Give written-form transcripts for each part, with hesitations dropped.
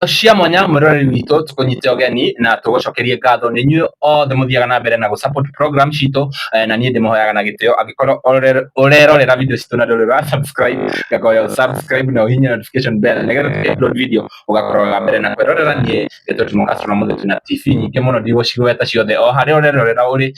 Cia mwanya mwĩroreri witũ, tũkũnyite ũgeni na tũgũcokerie ngatho nĩ inyuĩ othe mũthiaga na mbere na gũ support program citũ, na niĩ ndĩmũhoyaga na gĩtĩo, angĩkorwo ũrerorera video citũ na ndũrĩ ũra subscribe, ngakoya subscribe na ũhihinye notification bell nĩgetha tũkĩ upload video ũgakorwo wa mbere na kwĩrorera. Niĩ ngetwo Timo Castro na mũthĩ twĩna TV nyingĩ mũno, ndigũcigweta ciothe. O harĩa ũrerorera ũrĩ,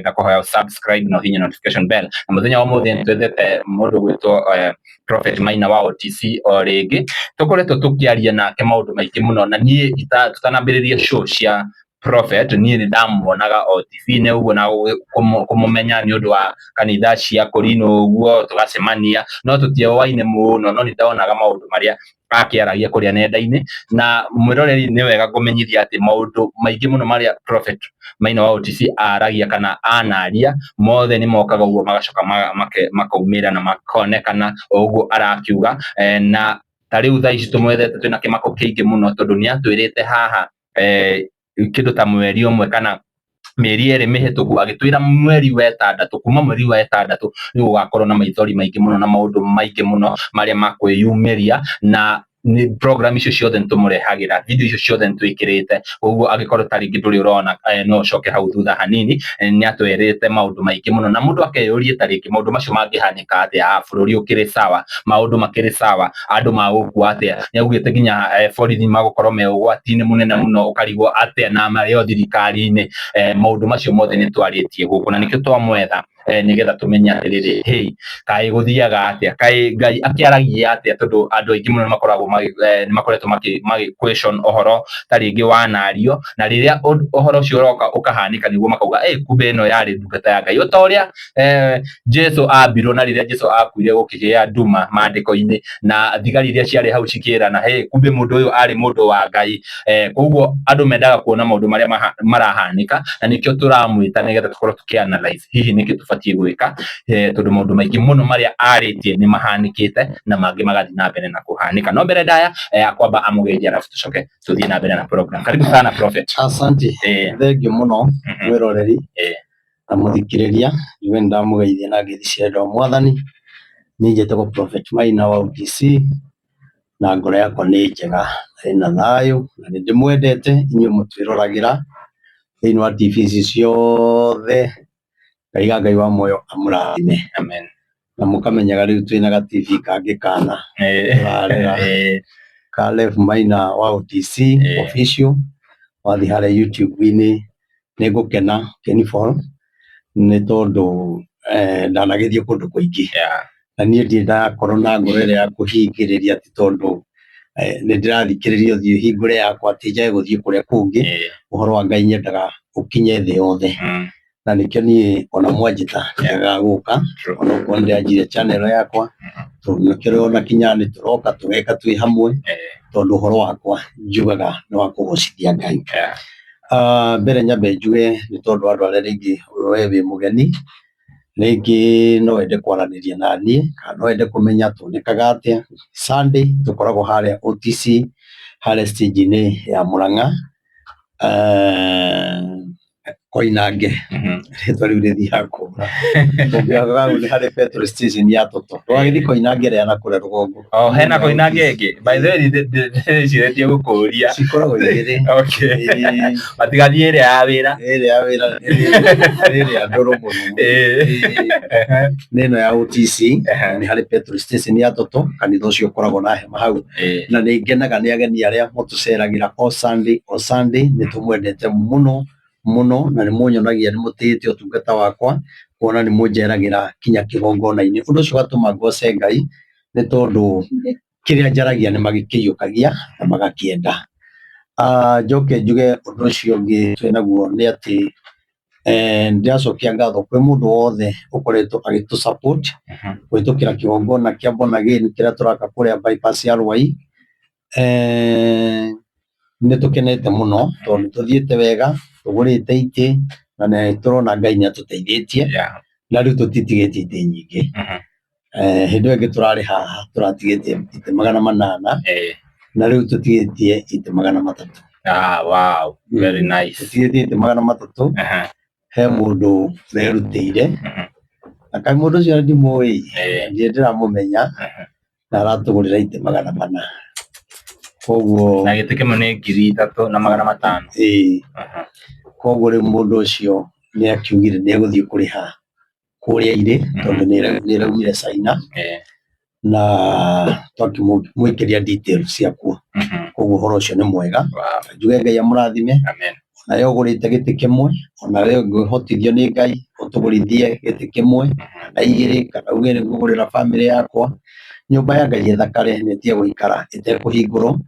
ngakũhoya subscribe na ũhihinye notification bell. Na mũthenya wa ũmũthĩ nĩtwethete mũndũ gwĩtwo Prophet Maina wa OTC. O rĩngĩ tũkoretwo tũkĩaria nake maũndũ maingĩ mũno, na niĩ tũtanambĩrĩria show cia Prophet, niĩ nĩ ndamuonaga o TV-inĩ ũguo na kũmũmenya nĩ ũndũ wa kanitha cia kũrinũ ũguo tũgacemania, no tũtioaine mũno, no nĩ ndonaga maũndũ marĩa akĩaragia kũrĩa nenda-inĩ. Na mwĩroreri, nĩ wega kũmenyithia atĩ maũndũ maingĩ mũno marĩa Prophet Maina wa OTC aragia kana anaria mothe nĩ mokaga ũguo magacoka makaumĩra na makonekana o ũguo arakiuga. Na ta rĩu thaa ici tũmwethete twĩna kĩmako kĩingĩ mũno, tondũ nĩ atwĩrĩte haha kĩndũ ta mweri ũmwe kana mĩeri 2 mĩhĩtũku, agĩtwĩra mweri wa ĩtandatũ, kuma mweri wa ĩtandatũ nĩ gũgakorwo na maithori maingĩ mũno na maũndũ maingĩ mũno marĩa makwĩyumĩria, na nĩ program icio ciothe nĩ tũmũrehagĩra, video icio ciothe nĩ twĩkĩrĩte. Koguo angĩkorwo ta rĩngĩ ndũrĩ ũrona, no ũcoke hau thutha hanini. Nĩ atwĩrĩte maũndũ maingĩ mũno, na mũndũ akeyũria ta rĩngĩ maũndũ macio mangĩhanĩka atĩa? Bũrũri ũkĩrĩ sawa, maũndũ makĩrĩ sawa, andũ magũkua atĩa? Nĩ augĩte nginya borithi magũkorwo me ũgwati-inĩ mũnene mũno, ũkarigwo atĩa na marĩ o thirikari-inĩ. Maũndũ macio mothe nĩ twarĩtie gũkũ, na nĩkĩo twamwetha nĩgetha tũmenye atĩrĩrĩ, hey, kaĩ gũthiaga atĩa, kaĩ Ngai akĩaragia atĩa? Tondũ andũ aingĩ mũno nĩmakoragwo nĩmakoretwo magĩ question ũhoro ta rĩngĩ wanario, na rĩrĩa ũhoro ũcio ũroka ũkahanĩka, nĩguo makauga, "Ĩ, kumbe ĩno yarĩ ndungata ya Ngai." O ta ũrĩa Jesu ambirwo, na rĩrĩa Jesu akuire gũkĩgĩa nduma maandĩko-inĩ, na thigari iria ciarĩ hau cikĩrana, "Hey, kumbe mũndũ ũyũ arĩ mũndũ wa Ngai." Koguo andũ mendaga kuona maũndũ marĩa marahanĩka, na nĩkĩo tũramwĩta nĩgetha tũkorwo tũkĩ analyze hihi nĩkĩ tũbatiĩ gwĩka, tondũ maũndũ maingĩ mũno marĩa arĩtie nĩ mahanĩkĩte na mangĩ magathiĩ na mbere na kũhanĩka. No mbere ndaya akwamba amũgeithia, arabu tũcoke tũthiĩ na mbere na program. Karibu sana, Prophet. Asante. Thengiũ mũno, mwĩroreri na mũthikĩrĩria. Njuge nĩ ndamũgeithia na ngeithi cia wendo wa Mwathani. Niĩ njĩtagwo Prophet Maina wa OTC, na ngoro yakwa nĩ njega na ĩna thayũ, na nĩ ndĩmwendete inyuĩ mũtwĩroragĩra thĩinĩ wa TV ici ciothe. Ngai Ngai wa muoyo amũrathime. Amen. Na mũkamenyaga rĩu twĩna ga TV kangĩ kana tũrarera ka Rev Maina wa OTC Official. Wathiĩ harĩa YouTube-inĩ nĩ ngũkena ũkĩni follow, nĩ tondũ ndanagĩthiĩ kũndũ kũingĩ, na niĩ ndirĩ ndakorwo na ngoro ĩrĩa ya kũhingĩrĩria atĩ tondũ nĩ ndĩrathikĩrĩria ũthiĩ hingũre yakwa atĩ njage gũthiĩ kũrĩa kũngĩ. Ũhoro wa Ngai nyendaga ũkinye thĩ yothe, na nĩkĩo niĩ ona mwanjĩta njagaga gũka, ona okorwo nĩ ndĩranjirie channel yakwa, tondũ nĩkĩo ona kinya nĩ tũroka tũgeka twĩ hamwe, tondũ ũhoro wakwa njugaga nĩ wa kũgocithia Ngai. Mbere nyambe njuge, nĩ tondũ andũ arĩa rĩngĩ we wĩ mũgeni, rĩngĩ no wende kwaranĩria na niĩ kana no wende kũmenya tuonekaga atĩa. Sunday tũkoragwo harĩa OTC, harĩa stage-inĩ ya Mũrang'a, Koinange, rĩtwa rĩu rĩthiaga kũra. Ũngĩaga hau nĩ harĩ petrol station ya Total, ndũgagĩthiĩ Koinange ĩrĩa ya nakũrĩa rũgongo. Oh, hena Koinange ĩngĩ? By the way, ndĩcirĩtie gũkũria. Cikoragwo igĩrĩ. Okay. Matigathiĩ ĩrĩa ya wĩra. Ĩrĩa ya wĩra nĩ ĩrĩa ndũrũ mũno. Nĩ ĩno ya OTC, nĩ harĩ petrol station ya Total, kanitha ũcio ũkoragwo na hema hau. Na nĩ ngenaga nĩ ageni arĩa mũtũceragĩra o Sunday o Sunday, nĩ tũmwendete mũno mũno, na nĩ mũnyonagia nĩ mũtĩĩte ũtungata wakwa, kuona nĩ mũnjeragĩra kinya kĩgongona-inĩ. Ũndũ ũcio ũgatũma ngoce Ngai, nĩ tondũ kĩrĩa njaragia nĩ magĩkĩiyũkagia na magakĩenda. Njoke njuge ũndũ ũcio ũngĩ twĩnaguo nĩ atĩ ndĩracokia ngatho kwĩ mũndũ wothe ũkoretwo agĩtũ support kũhĩtũkĩra kĩgongona kĩa Born Again kĩrĩa tũraka kũrĩa bypass ya Ruai. Nĩ tũkenete mũno tondũ nĩ tũthiĩte wega, tũgũrĩte itĩ na nĩ tũrona Ngai nĩ atũteithĩtie, na rĩu tũtitigĩtie itĩ nyingĩ. Hĩndĩ ĩyo ĩngĩ tũrarĩ haha tũratigĩtie itĩ 800, na rĩu tũtigĩtie itĩ 300. Ah, wow. Very nice. Tũtigĩtie itĩ 300. He mũndũ ũrerutĩire, na kaĩ mũndũ ũcio ndimũĩ, ndirĩ ndĩramũmenya, na aratũgũrĩra itĩ 400. Koguo Na gĩtĩ kĩmwe nĩ 3500. Ĩĩ. Koguo rĩu mũndũ ũcio nĩ akiugire nĩ egũthiĩ kũrĩha kũrĩa irĩ tondũ nĩ ĩraumire China na twakĩmwĩkĩria details ciakuo. Koguo ũhoro ũcio nĩ mwega. Njuge Ngai amũrathime. Amen. Onawe ũgũrĩte gĩtĩ kĩmwe, onawe ũngĩhotithio nĩ Ngai ũtũgũrithie gĩtĩ kĩmwe kana igĩrĩ kana uge nĩ ngũgũrĩra bamĩrĩ yakwa, nyũmba ya Ngai ĩthakare na ĩtige gũikara ĩtekũhingũrwo,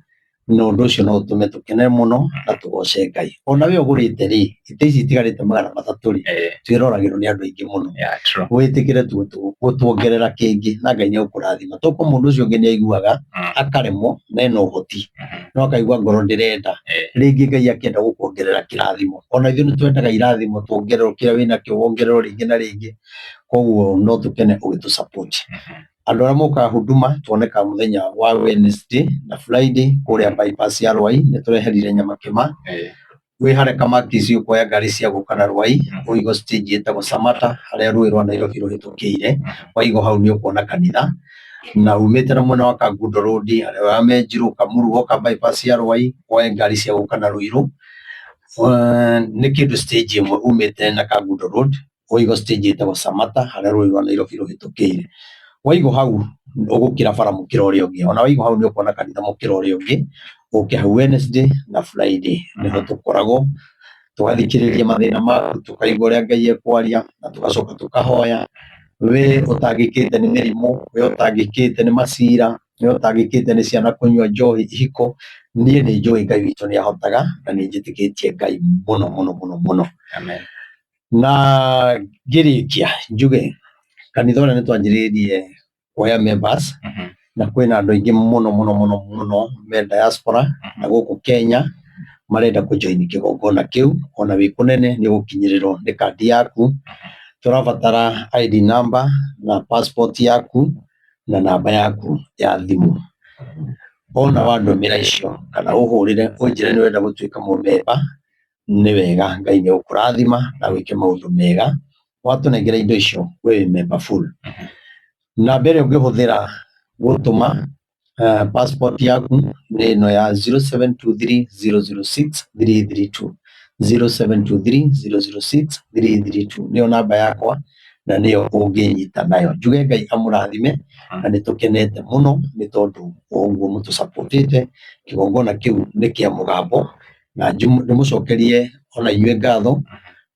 na ũndũ ũcio no ũtũme tũkene mũno na tũgoce Ngai. Onawe ũgũrĩte rĩ, itĩ ici itigarĩte 300 rĩ, twĩroragĩrwo nĩ andũ aingĩ mũno. Yeah, true. Wĩtĩkĩre tu gũtuongerera kĩngĩ na Ngai nĩ egũkũrathima. Tokorwo mũndũ ũcio ũngĩ nĩ aiguaga akaremwo na ena ũhoti no akaigua ngoro ndĩrenda, rĩngĩ Ngai akĩenda gũkuongerera kĩrathimo. Ona ithuĩ nĩ twendaga irathimo tuongererwo kĩrĩa wĩnakĩo wongererwo rĩngĩ na rĩngĩ, koguo no tũkene ũgĩtũ support. Andũ arĩa mokaga Huduma tuonekaga mũthenya wa Wednesday na Friday kũrĩa bypass ya Rwai, nĩ tũreherire Nyamakĩma. Wĩ harĩa Kamakis ũkoya ngari cia gũka na Rwai, ũigwo stage ĩtagwo Samata harĩa rũĩ rwa Nairobi rũhĩtũkĩire, waigwo hau nĩ ũkuona kanitha, na umĩte na mwena wa Kangundo Road harĩa wa Menjirũ, Kamuru woka bypass ya Rwai, woe ngari cia gũka na Ruiru, nĩ kĩndũ stage ĩmwe umĩte na Kangundo Road, ũigwo stage ĩtagwo Samata harĩa rũĩ rwa Nairobi rũhĩtũkĩire. Waigwo hau ũgũkĩra bara mũkĩra ũrĩa ũngĩ, ona waigwo hau nĩ ũkuona kanitha mũkĩra ũrĩa ũngĩ, ũke hau Wednesday na Friday nĩho tũkoragwo, tũgathikĩrĩria mathĩna maku, tũkaigua ũrĩa Ngai ekwaria na tũgacoka tũkahoya. We ũtangĩkĩte nĩ mĩrimũ, we ũtangĩkĩte nĩ macira, we ũtangĩkĩte nĩ ciana kũnyua njohi ihiko, niĩ nĩ njũĩ Ngai witũ nĩ ahotaga na nĩ njĩtĩkĩtie Ngai mũno mũno mũno mũno. Amen. Na ngĩrĩkia njuge kanitha ũrĩa nĩ twanjĩrĩirie kuoya members na kwĩna andũ aingĩ mũno mũno mũno mũno me diaspora na gũkũ Kenya marenda kũ join kĩgongona kĩu, ona wĩ kũnene nĩ ũgũkinyĩrĩrwo nĩ kandi yaku. Tũrabatara ID number na passport yaku na namba yaku ya thimũ. Wona wandũmĩra icio kana ũhũrĩre ũnjĩre nĩ ũrenda gũtuĩka mũmemba, nĩ wega Ngai nĩ egũkũrathima na wĩke maũndũ mega. Watũnengera indo icio we wĩ member full. Namba ĩrĩa ũngĩhũthĩra gũtũma passport yaku nĩ ĩno ya 0723006332, 0723006332 nĩyo namba yakwa na nĩyo ũngĩnyita nayo. Njuge Ngai amũrathime na nĩ tũkenete mũno nĩ tondũ wa ũguo mũtũsapotĩte. Kĩgongona kĩu nĩ kĩa mũgambo na ndĩmũcokerie ona inyuĩ ngatho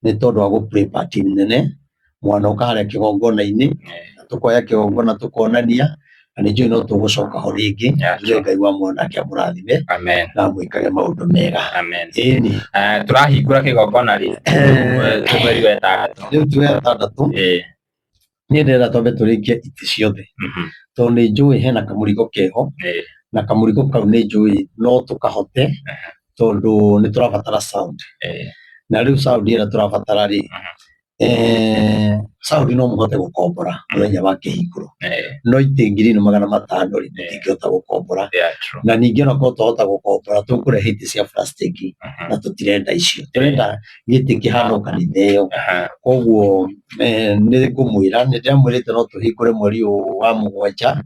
nĩ tondũ wa gũ play part nene mwanoka harĩa kĩgongona-inĩ na tũkoya kĩgongona tũkonania na nĩ njũĩ no tũgũcoka ho rĩngĩ. Njuge Ngai wa muoyo nake amũrathime na amwĩkage maũndũ mega. Amen. Ĩni. Tũrahingũra kĩgongona rĩ? Mweri wa ĩtandatũ. Rĩu ti wa ĩtandatũ. Niĩ ndĩrenda twambe tũrĩkie itĩ ciothe tondũ nĩ njũĩ hena kamũrigo keho na kamũrigo kau nĩ njũĩ no tũkahote tondũ nĩ tũrabatara sound. Na rĩu sound ĩrĩa tũrabatara rĩ, sound no mũhote gũkombora mũthenya wa kĩhingũro, no itĩ 1500 rĩ, mũtingĩhota gũkombora. Na ningĩ onakorwo twahota gũkombora tũkũrehe itĩ cia plastic na tũtirenda icio, tũrenda gĩtĩ kĩhana o kanitha ĩyo. Koguo nĩ ngũmwĩra, nĩ ndĩramwĩrĩte no tũhingũre mweri ũyũ wa mũgwanja,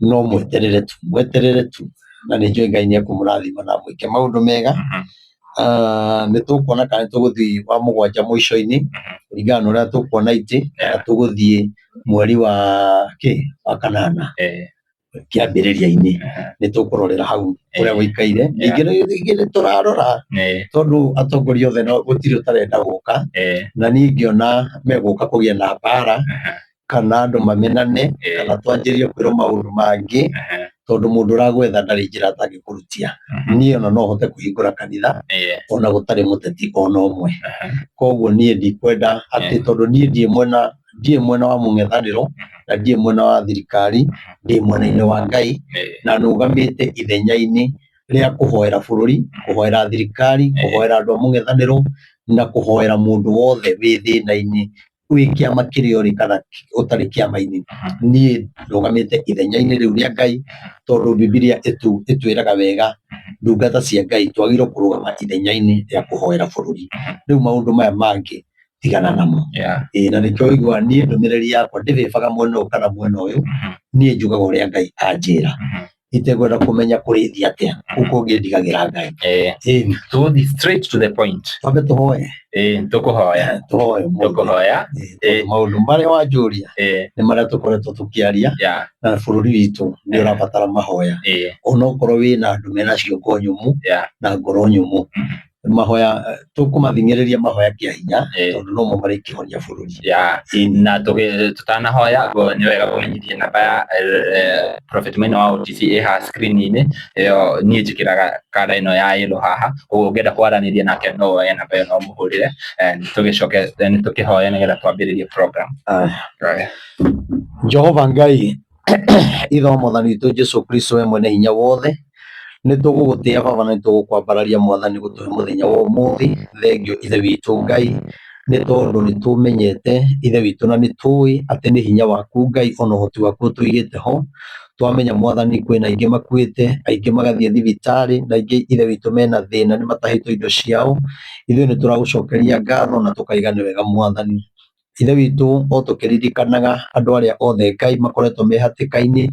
no mweterere tu, mweterere tu na nĩ njũĩ Ngai nĩ ekũmũrathima na amwĩke maũndũ mega. Nĩ tũkuona kana nĩ tũgũthiĩ wa mũgwanja mũico-inĩ kũringana na ũrĩa tũkuona itĩ, kana tũgũthiĩ mweri wa kĩ, wa kanana. Kĩambĩrĩria-inĩ nĩ tũkũrorera hau ũrĩa gũikaire. Ningĩ ningĩ nĩ tũrarora tondũ atongoria othe no gũtirĩ ũtarenda gũka, na niĩ ngĩona megũka kũgĩa na mbara kana andũ mamenane kana twanjĩrĩrie kwĩrwo maũndũ mangĩ, tondũ mũndũ ũragwetha ndarĩ njĩra atangĩkũrutia. Niĩ ona no hote kũhingũra kanitha ona gũtarĩ mũteti ona ũmwe. Koguo niĩ ndikwenda atĩ tondũ niĩ ndirĩ mwena ndirĩ mwena wa mũng'ethanĩro na ndirĩ mwena wa thirikari, ndĩ mwena-inĩ wa Ngai na nũgamĩte ithenya-inĩ rĩa kũhoera bũrũri, kũhoera thirikari, kũhoera andũ a mũng'ethanĩro na kũhoera mũndũ wothe wĩ thĩna-inĩ, wĩ kĩama kĩrĩa ũrĩ kana ũtarĩ kĩama-inĩ. Niĩ nũgamĩte ithenya-inĩ rĩu rĩa Ngai tondũ Bibilia ĩtwĩraga wega ndungata cia Ngai twagĩrĩirwo kũrũgama ithenya-inĩ rĩa kũhoera bũrũri. Rĩu maũndũ maya mangĩ tigana namo. Ĩĩ na nĩkĩo ũiguaga niĩ ndũmĩrĩri yakwa ndĩbĩbaga mwena ũyũ kana mwena ũyũ, niĩ njugaga ũrĩa Ngai anjĩra. Itekwenda kũmenya kũrĩthi atĩa kũu kũngĩ ndigagĩra Ngai. Ĩni. Tũgũthiĩ straight to the point. Twambe tũhoe. Tũkũhoya. Tũhoe ũmũthĩ. Tũkũhoya. Tondũ maũndũ marĩa wanjũria nĩ marĩa tũkoretwo tũkĩaria na bũrũri witũ nĩ ũrabatara mahoya. Onokorwo wĩna andũ mena ciongo nyũmũ na ngoro nyũmũ, mahoya tũkũmathing'ĩrĩria mahoya kĩa hinya tondũ nomo marĩkĩhonia bũrũri. Yeah. Na tũtanahoya nĩ wega kũmenyithia namba ya Prophet Maina wa OTC ĩ haha screen-inĩ ĩyo. Niĩ njĩkĩraga kanda ĩno ya yellow haha, koguo ũngĩenda kwaranĩria nake no woe namba ĩyo no mũhũrĩre. Tũgĩcoke nĩ tũkĩhoya nĩgetha twambĩrĩrie program. Aya. Jehova Ngai ithe wa mwathani witũ Jesu Kristo, we mwene hinya wothe, nĩ tũgũgũtĩa Baba na nĩ tũgũkwambararia Mwathani gũtũhe mũthenya wa ũmũthĩ. Thengio Ithe witũ Ngai, nĩ tondũ nĩ tũmenyete Ithe witũ na nĩ tũĩ atĩ nĩ hinya waku Ngai ona ũhoti waku ũtũigĩte ho. Twamenya Mwathani kwĩna aingĩ makuĩte, aingĩ magathiĩ thibitarĩ, na aingĩ Ithe witũ mena thĩna nĩ matahĩtwo indo ciao. Ithuĩ nĩ tũragũcokeria ngatho na tũkaiga nĩ wega Mwathani. Ithe witũ, o tũkĩririkanaga andũ arĩa othe Ngai makoretwo me hatĩka-inĩ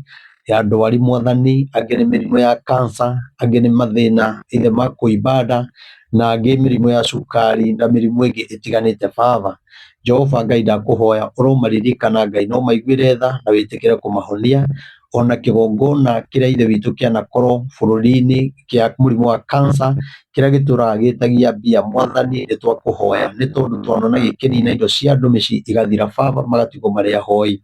ya ndwari Mwathani, angĩ nĩ mĩrimũ ya cancer, angĩ nĩ mathĩna ithe ma kũimba nda, na angĩ mĩrimũ ya cukari na mĩrimũ ĩngĩ ĩtiganĩte. Baba Jehova Ngai, ndakũhoya ũromaririkana Ngai, no maiguĩre tha na wĩtĩkĩre kũmahonia. Ona kĩgongona kĩrĩa Ithe witũ kĩanakorwo bũrũri-inĩ kĩa mũrimũ wa cancer kĩrĩa gĩtũraga gĩtagia mbia Mwathani, nĩ twakũhoya nĩ tondũ twanona gĩkĩnina indo cia andũ mĩciĩ igathira Baba, magatigwo marĩ ahoi.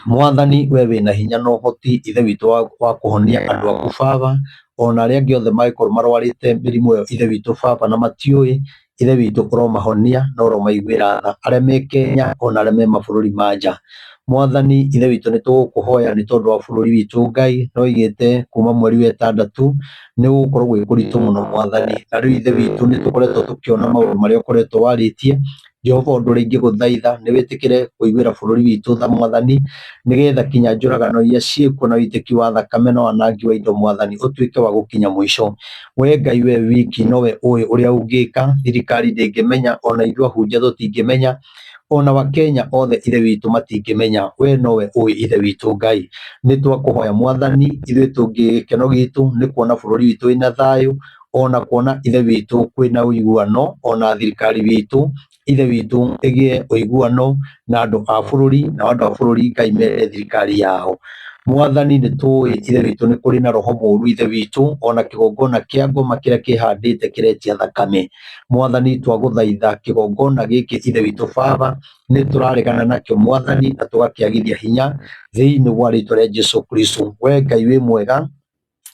Mwathani, we wĩna hinya na ũhoti Ithe witũ wa kũhonia andũ aku Baba, ona arĩa angĩ othe mangĩkorwo marwarĩte mĩrimũ ĩyo Ithe witũ Baba na matiũĩ Ithe witũ, ũromahonia na ũromaiguĩra tha, arĩa me Kenya ona arĩa me mabũrũri ma nja. Mwathani Ithe witũ, nĩ tũgũkũhoya nĩ tondũ wa bũrũri witũ Ngai, no oigĩte kuma mweri wa ĩtandatũ nĩ gũgũkorwo gwĩ kũritũ mũno Mwathani. Na rĩu Ithe witũ nĩ tũkoretwo tũkĩona maũndũ marĩa ũkoretwo warĩtie. Jehova, ũndũ ũrĩa ingĩgũthaitha nĩ wĩtĩkĩre kũiguĩra bũrũri witũ tha Mwathani, nĩgetha kinya njũragano iria ciĩkuo na wĩitĩki wa thakame na wanangi wa indo Mwathani ũtuĩke wa gũkinya mũico. We Ngai we wiki nowe ũĩ ũrĩa ũngĩka, thirikari ndĩngĩmenya, ona ithuĩ ahunjia tũtingĩmenya, ona Wakenya othe Ithe witũ matingĩmenya, we nowe ũĩ Ithe witũ Ngai. Nĩ twakũhoya Mwathani, ithuĩ tũngĩ gĩkeno gitũ nĩ kuona bũrũri witũ wĩna thayũ, ona kuona Ithe witũ kwĩna ũiguano, ona thirikari witũ Ithe witũ ĩgĩe ũiguano na andũ a bũrũri, na andũ a bũrũri Ngai mende thirikari yao. Mwathani, nĩ tũĩ Ithe witũ nĩ kũrĩ na roho mũru Ithe witũ, ona kĩgongona kĩa ngoma kĩrĩa kĩhandĩte kĩretia thakame. Mwathani, twagũthaitha kĩgongona gĩkĩ Ithe witũ Baba nĩ tũraregana nakĩo Mwathani, na tũgakĩagithia hinya thĩinĩ wa rĩtwa rĩa Jesu Kristo. We Ngai wĩ mwega,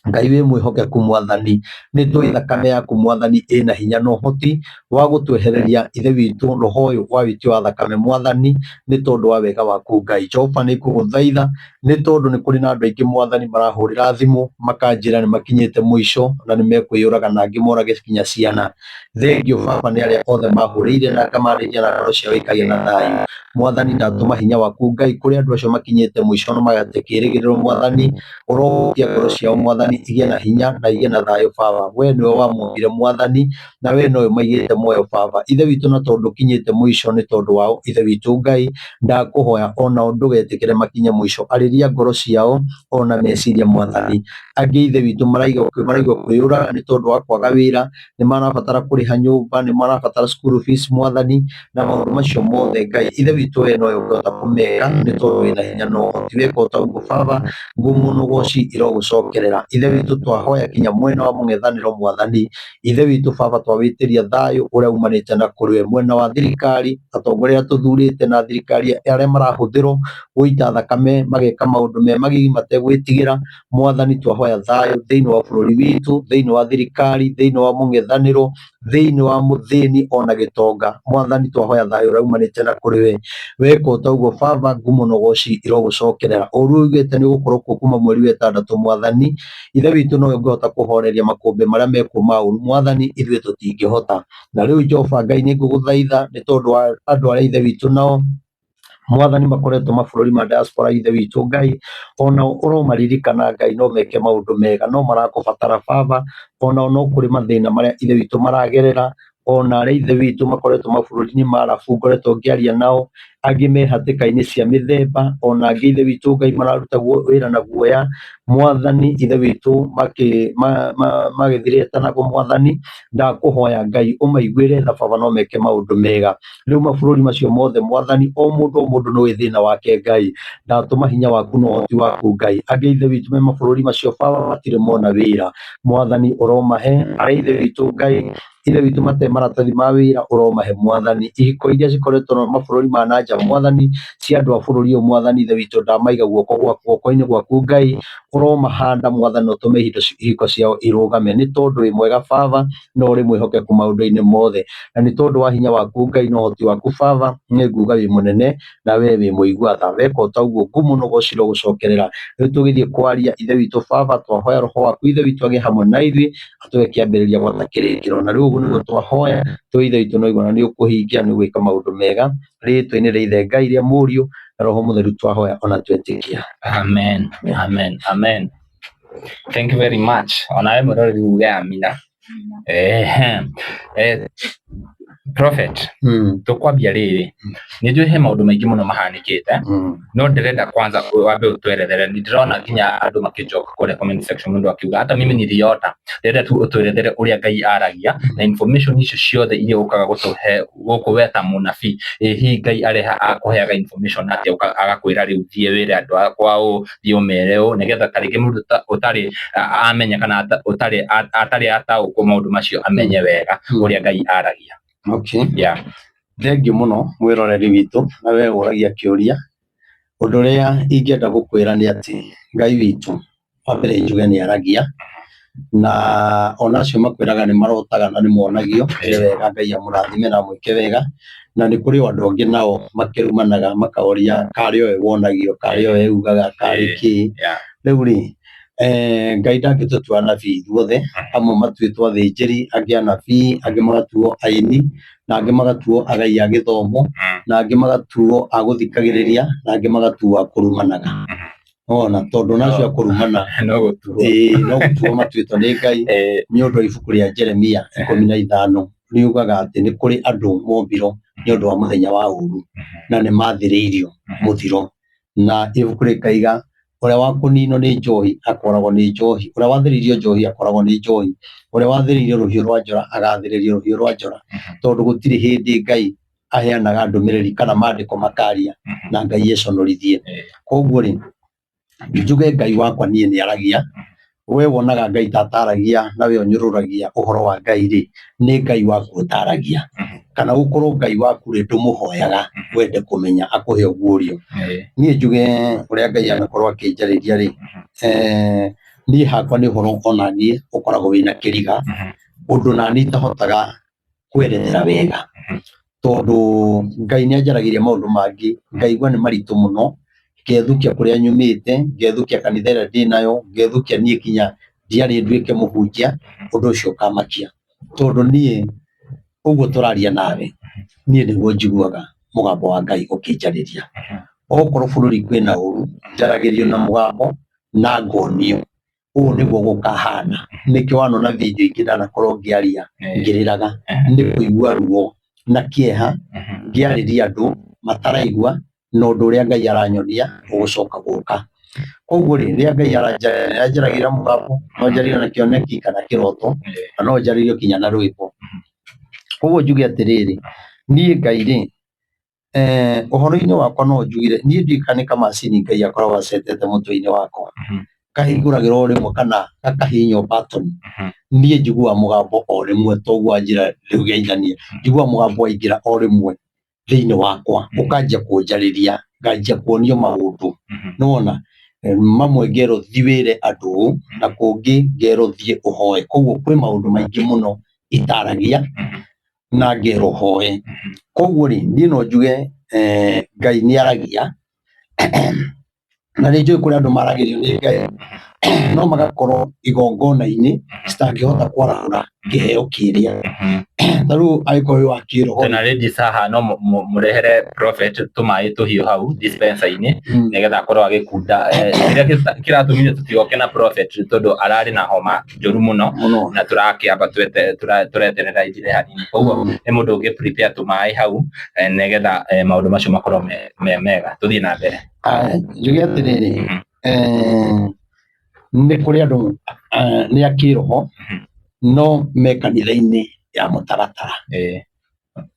Ngai wĩ mwĩhokeku Mwathani, nĩ tũĩ thakame yaku Mwathani ĩna hinya na ũhoti wa gũtwehereria Ithe witũ roho ũyũ wa wĩtio wa thakame Mwathani, nĩ tondũ wa wega waku Ngai. Jehova, nĩ ngũgũthaitha nĩ tondũ nĩ kũrĩ na andũ aingĩ Mwathani marahũrĩra thimũ makanjĩra nĩ makinyĩte mũico na nĩ mekwĩyũraga na angĩ morage nginya ciana. Thengio Baba nĩ arĩa othe mahũrĩire na ngamarĩria na ngoro ciao ikagĩa na thayũ. Mwathani, ndatũma hinya waku Ngai kũrĩ andũ acio makinyĩte mũico na magate kĩĩrĩgĩrĩro Mwathani, ũrohutia ngoro ciao Mwathani, igĩe na hinya na igĩe na thayũ Baba. We nĩwe wamombire Mwathani, na we nowe ũmaigĩte muoyo Baba. Ithe witũ, na tondũ ũkinyĩte mũico nĩ tondũ wao Ithe witũ Ngai, ndakũhoya onao ndũgetĩkĩre makinye mũico. Arĩria ngoro ciao ona meciria Mwathani. Angĩ Ithe witũ maraigua kwĩyũraga nĩ tondũ wa kwaga wĩra, nĩ marabatara kũrĩha nyũmba, nĩ marabatara school fees Mwathani, na maũndũ macio mothe Ngai Ithe witũ we nowe ũngĩhota kũmeka nĩ tondũ wĩna hinya na ũhoti. Weka o ta ũguo Baba, ngumo na ũgoci irogũcokerera. Ithe witũ, twahoya kinya mwena wa mũng'ethanĩro Mwathani, Ithe witũ Baba, twawĩtĩria thayũ ũrĩa umanĩte na kũrĩ we. Mwena wa thirikari, atongoria arĩa tũthurĩte na thirikari arĩa marahũthĩrwo gũita thakame mageka maũndũ me magigi mategwĩtigĩra Mwathani, twahoya thayũ thĩinĩ wa bũrũri witũ, thĩinĩ wa thirikari, thĩinĩ wa mũng'ethanĩro, thĩinĩ wa mũthĩni ona gĩtonga. Mwathani, twahoya thayũ ũrĩa umanĩte na kũrĩ we. Weka o ta ũguo Baba, ngumo na ũgoci irogũcokerera. Ũru ũigĩte nĩ ũgũkorwo kuo kuma mweri wa ĩtandatũ Mwathani, Ithe witũ nowe ũngĩhota kũhoreria makũmbĩ marĩa mekuo ma ũru Mwathani, ithuĩ tũtingĩhota. Na rĩu Jehova Ngai, nĩ ngũgũthaitha nĩ tondũ wa andũ arĩa Ithe witũ nao Mwathani makoretwo mabũrũri ma diaspora Ithe witũ Ngai, onao ũromaririkana Ngai, no meke maũndũ mega, no marakũbatara Baba, onao no kũrĩ mathĩna marĩa Ithe witũ maragerera, ona arĩa Ithe witũ makoretwo mabũrũri-inĩ ma Arabu ngoretwo ngĩaria nao. Angĩ me hatĩka-inĩ cia mĩthemba, ona angĩ Ithe witũ Ngai mararuta wĩra na guoya. Mwathani Ithe witũ magĩthirĩte naguo Mwathani, ndakũhoya Ngai ũmaiguĩre tha Baba, no meke maũndũ mega. Rĩu mabũrũri macio mothe Mwathani, o mũndũ o mũndũ nĩũĩ thĩna wake Ngai, ndatũma hinya waku na ũhoti waku Ngai. Angĩ Ithe witũ me mabũrũri macio Baba matirĩ mona wĩra, Mwathani ũromahe. Arĩa Ithe witũ Ngai Ithe witũ mate maratathi ma wĩra ũromahe Mwathani. Ihiko iria cikoretwo na mabũrũri ma na nja Mwathani, cia andũ a bũrũri ũyũ Mwathani Ithe witũ ndamaiga guoko gwaku guoko-inĩ gwaku Ngai, ũromahanda Mwathani na ũtũme ihiko ciao irũgame, nĩ tondũ wĩ mwega Baba na ũrĩ mwĩhokeku maũndũ-inĩ mothe, na nĩ tondũ wa hinya waku Ngai na ũhoti waku Baba, nĩ nguga wĩ mũnene na we wĩ mũigua tha. Weka o ta ũguo ngumo na ũgoci ũrogũcokerera. Rĩu tũgĩthiĩ kwaria Ithe witũ Baba, twahoya Roho waku Ithe witũ agĩe hamwe na ithuĩ, atũhe kĩambĩrĩria gwata kĩrĩkĩro. Na rĩu ũguo nĩguo twahoya, tũĩ Ithe witũ no igũrũ na nĩ ũkũhingia, nĩ ũgwĩka maũndũ mega. Rĩtwa-inĩ rĩa Ithe Ngai, rĩa Mũriũ na Roho Mũtheru twahoya ona twetĩkia. Amen. Amen. Amen. Thank you very much. Onawe mwĩroreri uge amina. Ehe. Prophet, tũkwambia rĩrĩ, nĩ njũĩ he maũndũ maingĩ mũno mahanĩkĩte, no ndĩrenda kwanza wambe ũtwerethere. Nĩ ndĩrona nginya andũ makĩnjoka kũrĩa comment section mũndũ akiuga hata mimi niliota. Ndĩrenda tu ũtwerethere ũrĩa Ngai aragia na information icio ciothe iria ũkaga gũtũhe gũkũ we ta mũnabii. Ĩ hihi Ngai areha akũheaga information atĩa agakwĩra rĩu thiĩ wĩre andũ akwa ũũ, thiĩ ũmere ũũ, nĩgetha ta rĩngĩ mũndũ ũtarĩ amenya kana ũtarĩ atarĩ ataũkwo maũndũ macio amenye wega ũrĩa Ngai aragia. Okay. Yeah. Thengiũ mũno mwĩroreri witũ na we ũragia kĩũria. Ũndũ ũrĩa ingĩenda gũkwĩra nĩ atĩ Ngai witũ wa mbere njuge nĩ aragia, na ona acio makwĩraga nĩ marotaga na nĩ monagio, nĩ wega Ngai amũrathime na amwĩke wega. Na nĩ kũrĩ o andũ angĩ nao makĩrumanaga makaoria karĩ o we wonagio, karĩ o we ugaga, karĩ kĩ. Rĩu rĩ, Ngai ndangĩtũtua anabii ithuothe, amwe matuĩtwo athĩnjĩri, angĩ anabii, angĩ magatuo aini, na angĩ magatuo agai a gĩthomo, na angĩ magatuo a gũthikagĩrĩria, na angĩ magatuo a kũrumanaga. Wona, tondũ ona acio a kũrumana No gũtuo. Ĩĩ, no gũtuo matuĩtwo nĩ Ngai nĩ ũndũ wa ibuku rĩa Jeremia 15 riugaga atĩ nĩ kũrĩ andũ mombirwo nĩ ũndũ wa mũthenya wa ũru na nĩ mathĩrĩirio mũthiro. Na ibuku rĩkaiga ũrĩa wa kũninwo nĩ njohi akoragwo nĩ njohi, ũrĩa wathĩrĩirio njohi akoragwo nĩ njohi, ũrĩa wathĩrĩirio rũhiũ rwa njora agathĩrĩrio rũhiũ rwa njora, tondũ gũtirĩ hĩndĩ Ngai aheanaga ndũmĩrĩri kana maandĩko makaria na Ngai econorithie. Koguo rĩ, njuge Ngai wakwa niĩ nĩ aragia, we wonaga Ngai ta ataragia na we ũnyũrũragia ũhoro wa Ngai rĩ, nĩ Ngai waku ũtaragia. Kana gũkorwo Ngai waku rĩ, ndũmũhoyaga wende kũmenya akũhe ũguũrio. Niĩ njuge ũrĩa Ngai anakorwo akĩnjarĩria rĩ, niĩ hakwa nĩ ũhoro ona niĩ ũkoragwo wĩna kĩriga, ũndũ nani itahotaga kwerethera wega, tondũ Ngai nĩ anjaragĩria maũndũ mangĩ ngaigua nĩ maritũ mũno, ngethukia kũrĩa nyumĩte, ngethukia kanitha ĩrĩa ndĩnayo, ngethukia niĩ kinya ndiarĩ nduĩke mũhunjia, ũndũ ũcio ũkamakia. Tondũ niĩ ũguo tũraria nawe, niĩ nĩguo njiguaga mũgambo wa Ngai ũkĩnjarĩria. Okorwo bũrũri kwĩna ũru, njaragĩrio na mũgambo na ngonio ũũ nĩguo gũkahana. Nĩkĩo wanona video ingĩ ndanakorwo ngĩaria ngĩrĩraga, nĩ kũigua ruo na kĩeha ngĩarĩria andũ mataraigua na ũndũ ũrĩa Ngai aranyonia ũgũcoka gũka. Koguo rĩ, rĩrĩa Ngai aranjarĩria mũgambo, no njarĩrio na kĩoneki kana kĩroto, na no njarĩrio kinya na rwĩmbo. Koguo njuge atĩrĩrĩ, niĩ Ngai rĩ, ũhoro-inĩ wakwa no njugire niĩ ndiũĩ kana nĩ kamacini Ngai akoragwo acetete mũtwe-inĩ wakwa, kahingũragĩra o rĩmwe kana gakahihinywo button, niĩ njiguaga mũgambo o rĩmwe toguo wanjĩra rĩu geithanie, njiguaga mũgambo waingĩra o rĩmwe thĩinĩ wakwa, ũkanjia kũnjarĩria, nganjia kuonio maũndũ, nĩwona, mamwe ngerwo thiĩ wĩre andũ ũũ, na kũngĩ ngerwo thiĩ ũhoe, koguo kwĩ maũndũ maingĩ mũno itaragia na ngerwo hoe. Koguo rĩ, niĩ no njuge Ngai nĩ aragia, na nĩ njũĩ kũrĩ andũ maragĩrio nĩ Ngai, No magakorwo igongona-inĩ citangĩhota kwarahũra kĩheo kĩrĩa. Ta rĩu angĩkorwo wĩ wa kĩroho Tena ladies haha no mũrehere prophet tũmaĩ tũhiũ hau dispenser-inĩ nĩgetha akorwo agĩkunda. Kĩrĩa kĩratũmire tũtigoke na prophet tondũ ararĩ na homa njũru mũno Mũno. Na tũrakĩamba tũreterera ithire hanini, koguo nĩ mũndũ ũngĩ prepare tũmaĩ hau nĩgetha maũndũ macio makorwo me mega. Tũthiĩ na mbere. Ah, njuge atĩrĩrĩ, nĩ kũrĩ andũ nĩ a kĩroho no me kanitha-inĩ ya mũtaratara.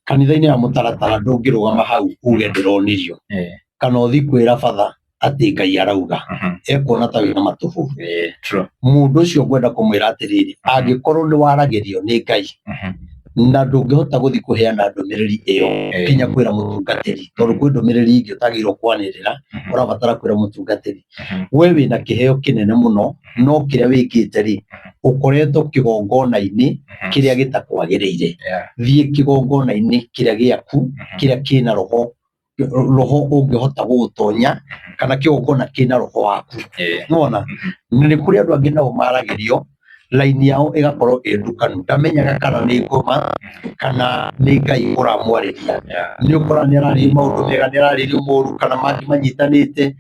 Kanitha-inĩ ya mũtaratara ndũngĩrũgama hau uge ndĩronirio kana ũthiĩ kwĩra batha atĩ Ngai arauga, ekuona ta wĩna matũhũhũ. True. Mũndũ ũcio ngwenda kũmwĩra atĩrĩrĩ, angĩkorwo nĩ waragĩrio nĩ Ngai na ndũngĩhota gũthiĩ kũheana ndũmĩrĩri ĩyo kinya kwĩra mũtungatĩri, tondũ kwĩ ndũmĩrĩri ingĩ ũtagĩrĩirwo kwanĩrĩra, ũrabatara kwĩra mũtungatĩri. We wĩna kĩheo kĩnene mũno, no kĩrĩa wĩkĩte rĩ, ũkoretwo kĩgongona-inĩ kĩrĩa gĩtakwagĩrĩire. Thiĩ kĩgongona-inĩ kĩrĩa gĩaku, kĩrĩa kĩna roho, roho ũngĩhota gũgũtonya, kana kĩgongona kĩna roho waku. Nĩwona? Na nĩ kũrĩ andũ angĩ nao maragĩrio raini yao ĩgakorwo ĩ ndukanu, ndamenyaga kana nĩ ngoma kana nĩ Ngai ũramwarĩria. Nĩ ũkora nĩ ararĩrio maũndũ mega, nĩ ararĩrio moru, kana mangĩ manyitanĩte,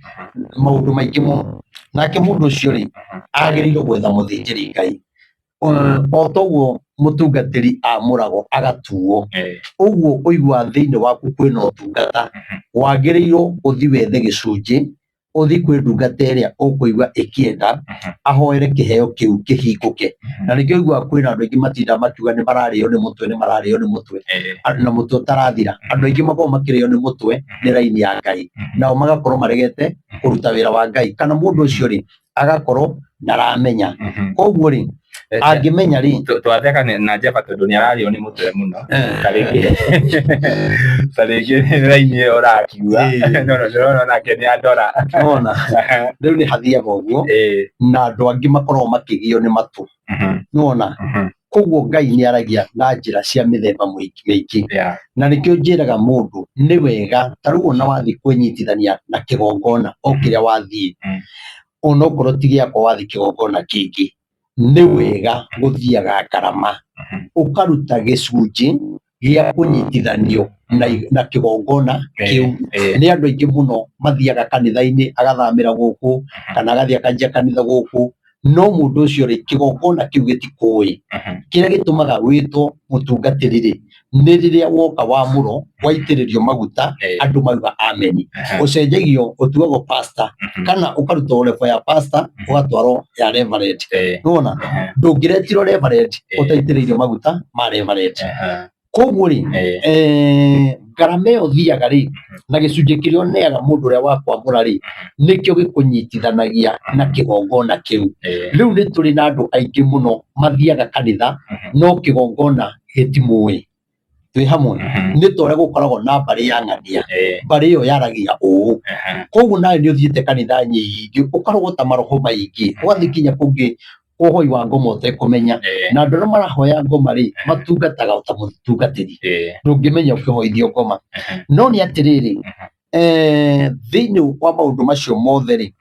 maũndũ maingĩ mũno. Nake mũndũ ũcio rĩ, agĩrĩirwo gwetha mũthĩnjĩri Ngai. O toguo mũtungatĩri amũragwo agatuo, ũguo ũiguaga thĩinĩ waku kwĩna ũtungata, wagĩrĩirwo ũthiĩ wethe gĩcunjĩ, ũthiĩ kwĩ ndungata ĩrĩa ũkũigua ĩkĩenda ahoere kĩheo kĩu kĩhingũke. Na nĩkĩo ũiguaga kwĩna andũ aingĩ matindaga makiuga nĩ mararĩo nĩ mũtwe, nĩ mararĩo nĩ mũtwe, na mũtwe ũtarathira. Andũ aingĩ makoragwo makĩrĩo nĩ mũtwe nĩ raini ya Ngai, nao magakorwo maregete kũruta wĩra wa Ngai, kana mũndũ ũcio rĩ agakorwo ndaramenya. Koguo rĩ, angĩmenya rĩ, Twatheka na Jeba tondũ nĩ ararĩo nĩ mũtwe mũno. Ta rĩngĩ nĩ raini ĩyo ũrakiuga. No no ndĩrona nake nĩ andora. Ona rĩu nĩ hathiaga ũguo, na andũ angĩ makoragwo makĩgio nĩ matũ. Nĩwona? Koguo Ngai nĩ aragia na njĩra cia mĩthemba mĩingĩ. Na nĩkĩo njĩraga mũndũ nĩ wega ta rĩu ona wathiĩ kwĩnyitithania na kĩgongona o kĩrĩa wathiĩ, onokorwo ti gĩakwa wathiĩ kĩgongona kĩngĩ, nĩ wega gũthiaga ngarama ũkaruta gĩcunjĩ gĩa kũnyitithanio na kĩgongona kĩu. Nĩ andũ aingĩ mũno mathiaga kanitha-inĩ, agathamĩra gũkũ kana agathiĩ akanjia kanitha gũkũ, no mũndũ ũcio rĩ, kĩgongona kĩu gĩtikũĩ. Kĩrĩa gĩtũmaga wĩtwo mũtungatĩri rĩ, nĩ rĩrĩa woka wamũrwo, waitĩrĩrio maguta, andũ mauga ameni, ũcenjagio ũtuagwo pastor kana ũkarutwo level ya pastor ũgatwarwo ya reverend. Nĩwona? Ndũngĩretirwo reverend ũtaitĩrĩirio maguta ma reverend. Koguo rĩ, ngarama ĩyo thiaga rĩ, na gĩcunjĩ kĩrĩa ũneaga mũndũ ũrĩa wakwamũra rĩ, nĩkĩo gĩkũnyitithanagia na kĩgongona kĩu. Rĩu nĩ tũrĩ na andũ aingĩ mũno mathiaga kanitha no kĩgongona gĩtimũĩ. Twĩ hamwe? Nĩ ta ũrĩa gũkoragwo na mbarĩ ya ng'ania, mbarĩ ĩyo yaragia ũũ. Koguo nawe nĩ ũthiĩte kanitha nyingĩ, ũkarogwo ta maroho maingĩ, ũgathiĩ nginya kũngĩ ũhoi wa ngoma ũtekũmenya. Na andũ arĩa marahoya ngoma rĩ, matungataga o ta mũtungatĩri. Ndũngĩmenya ũkĩhoithio ngoma. No nĩ atĩrĩrĩ, thĩinĩ wa maũndũ macio mothe rĩ,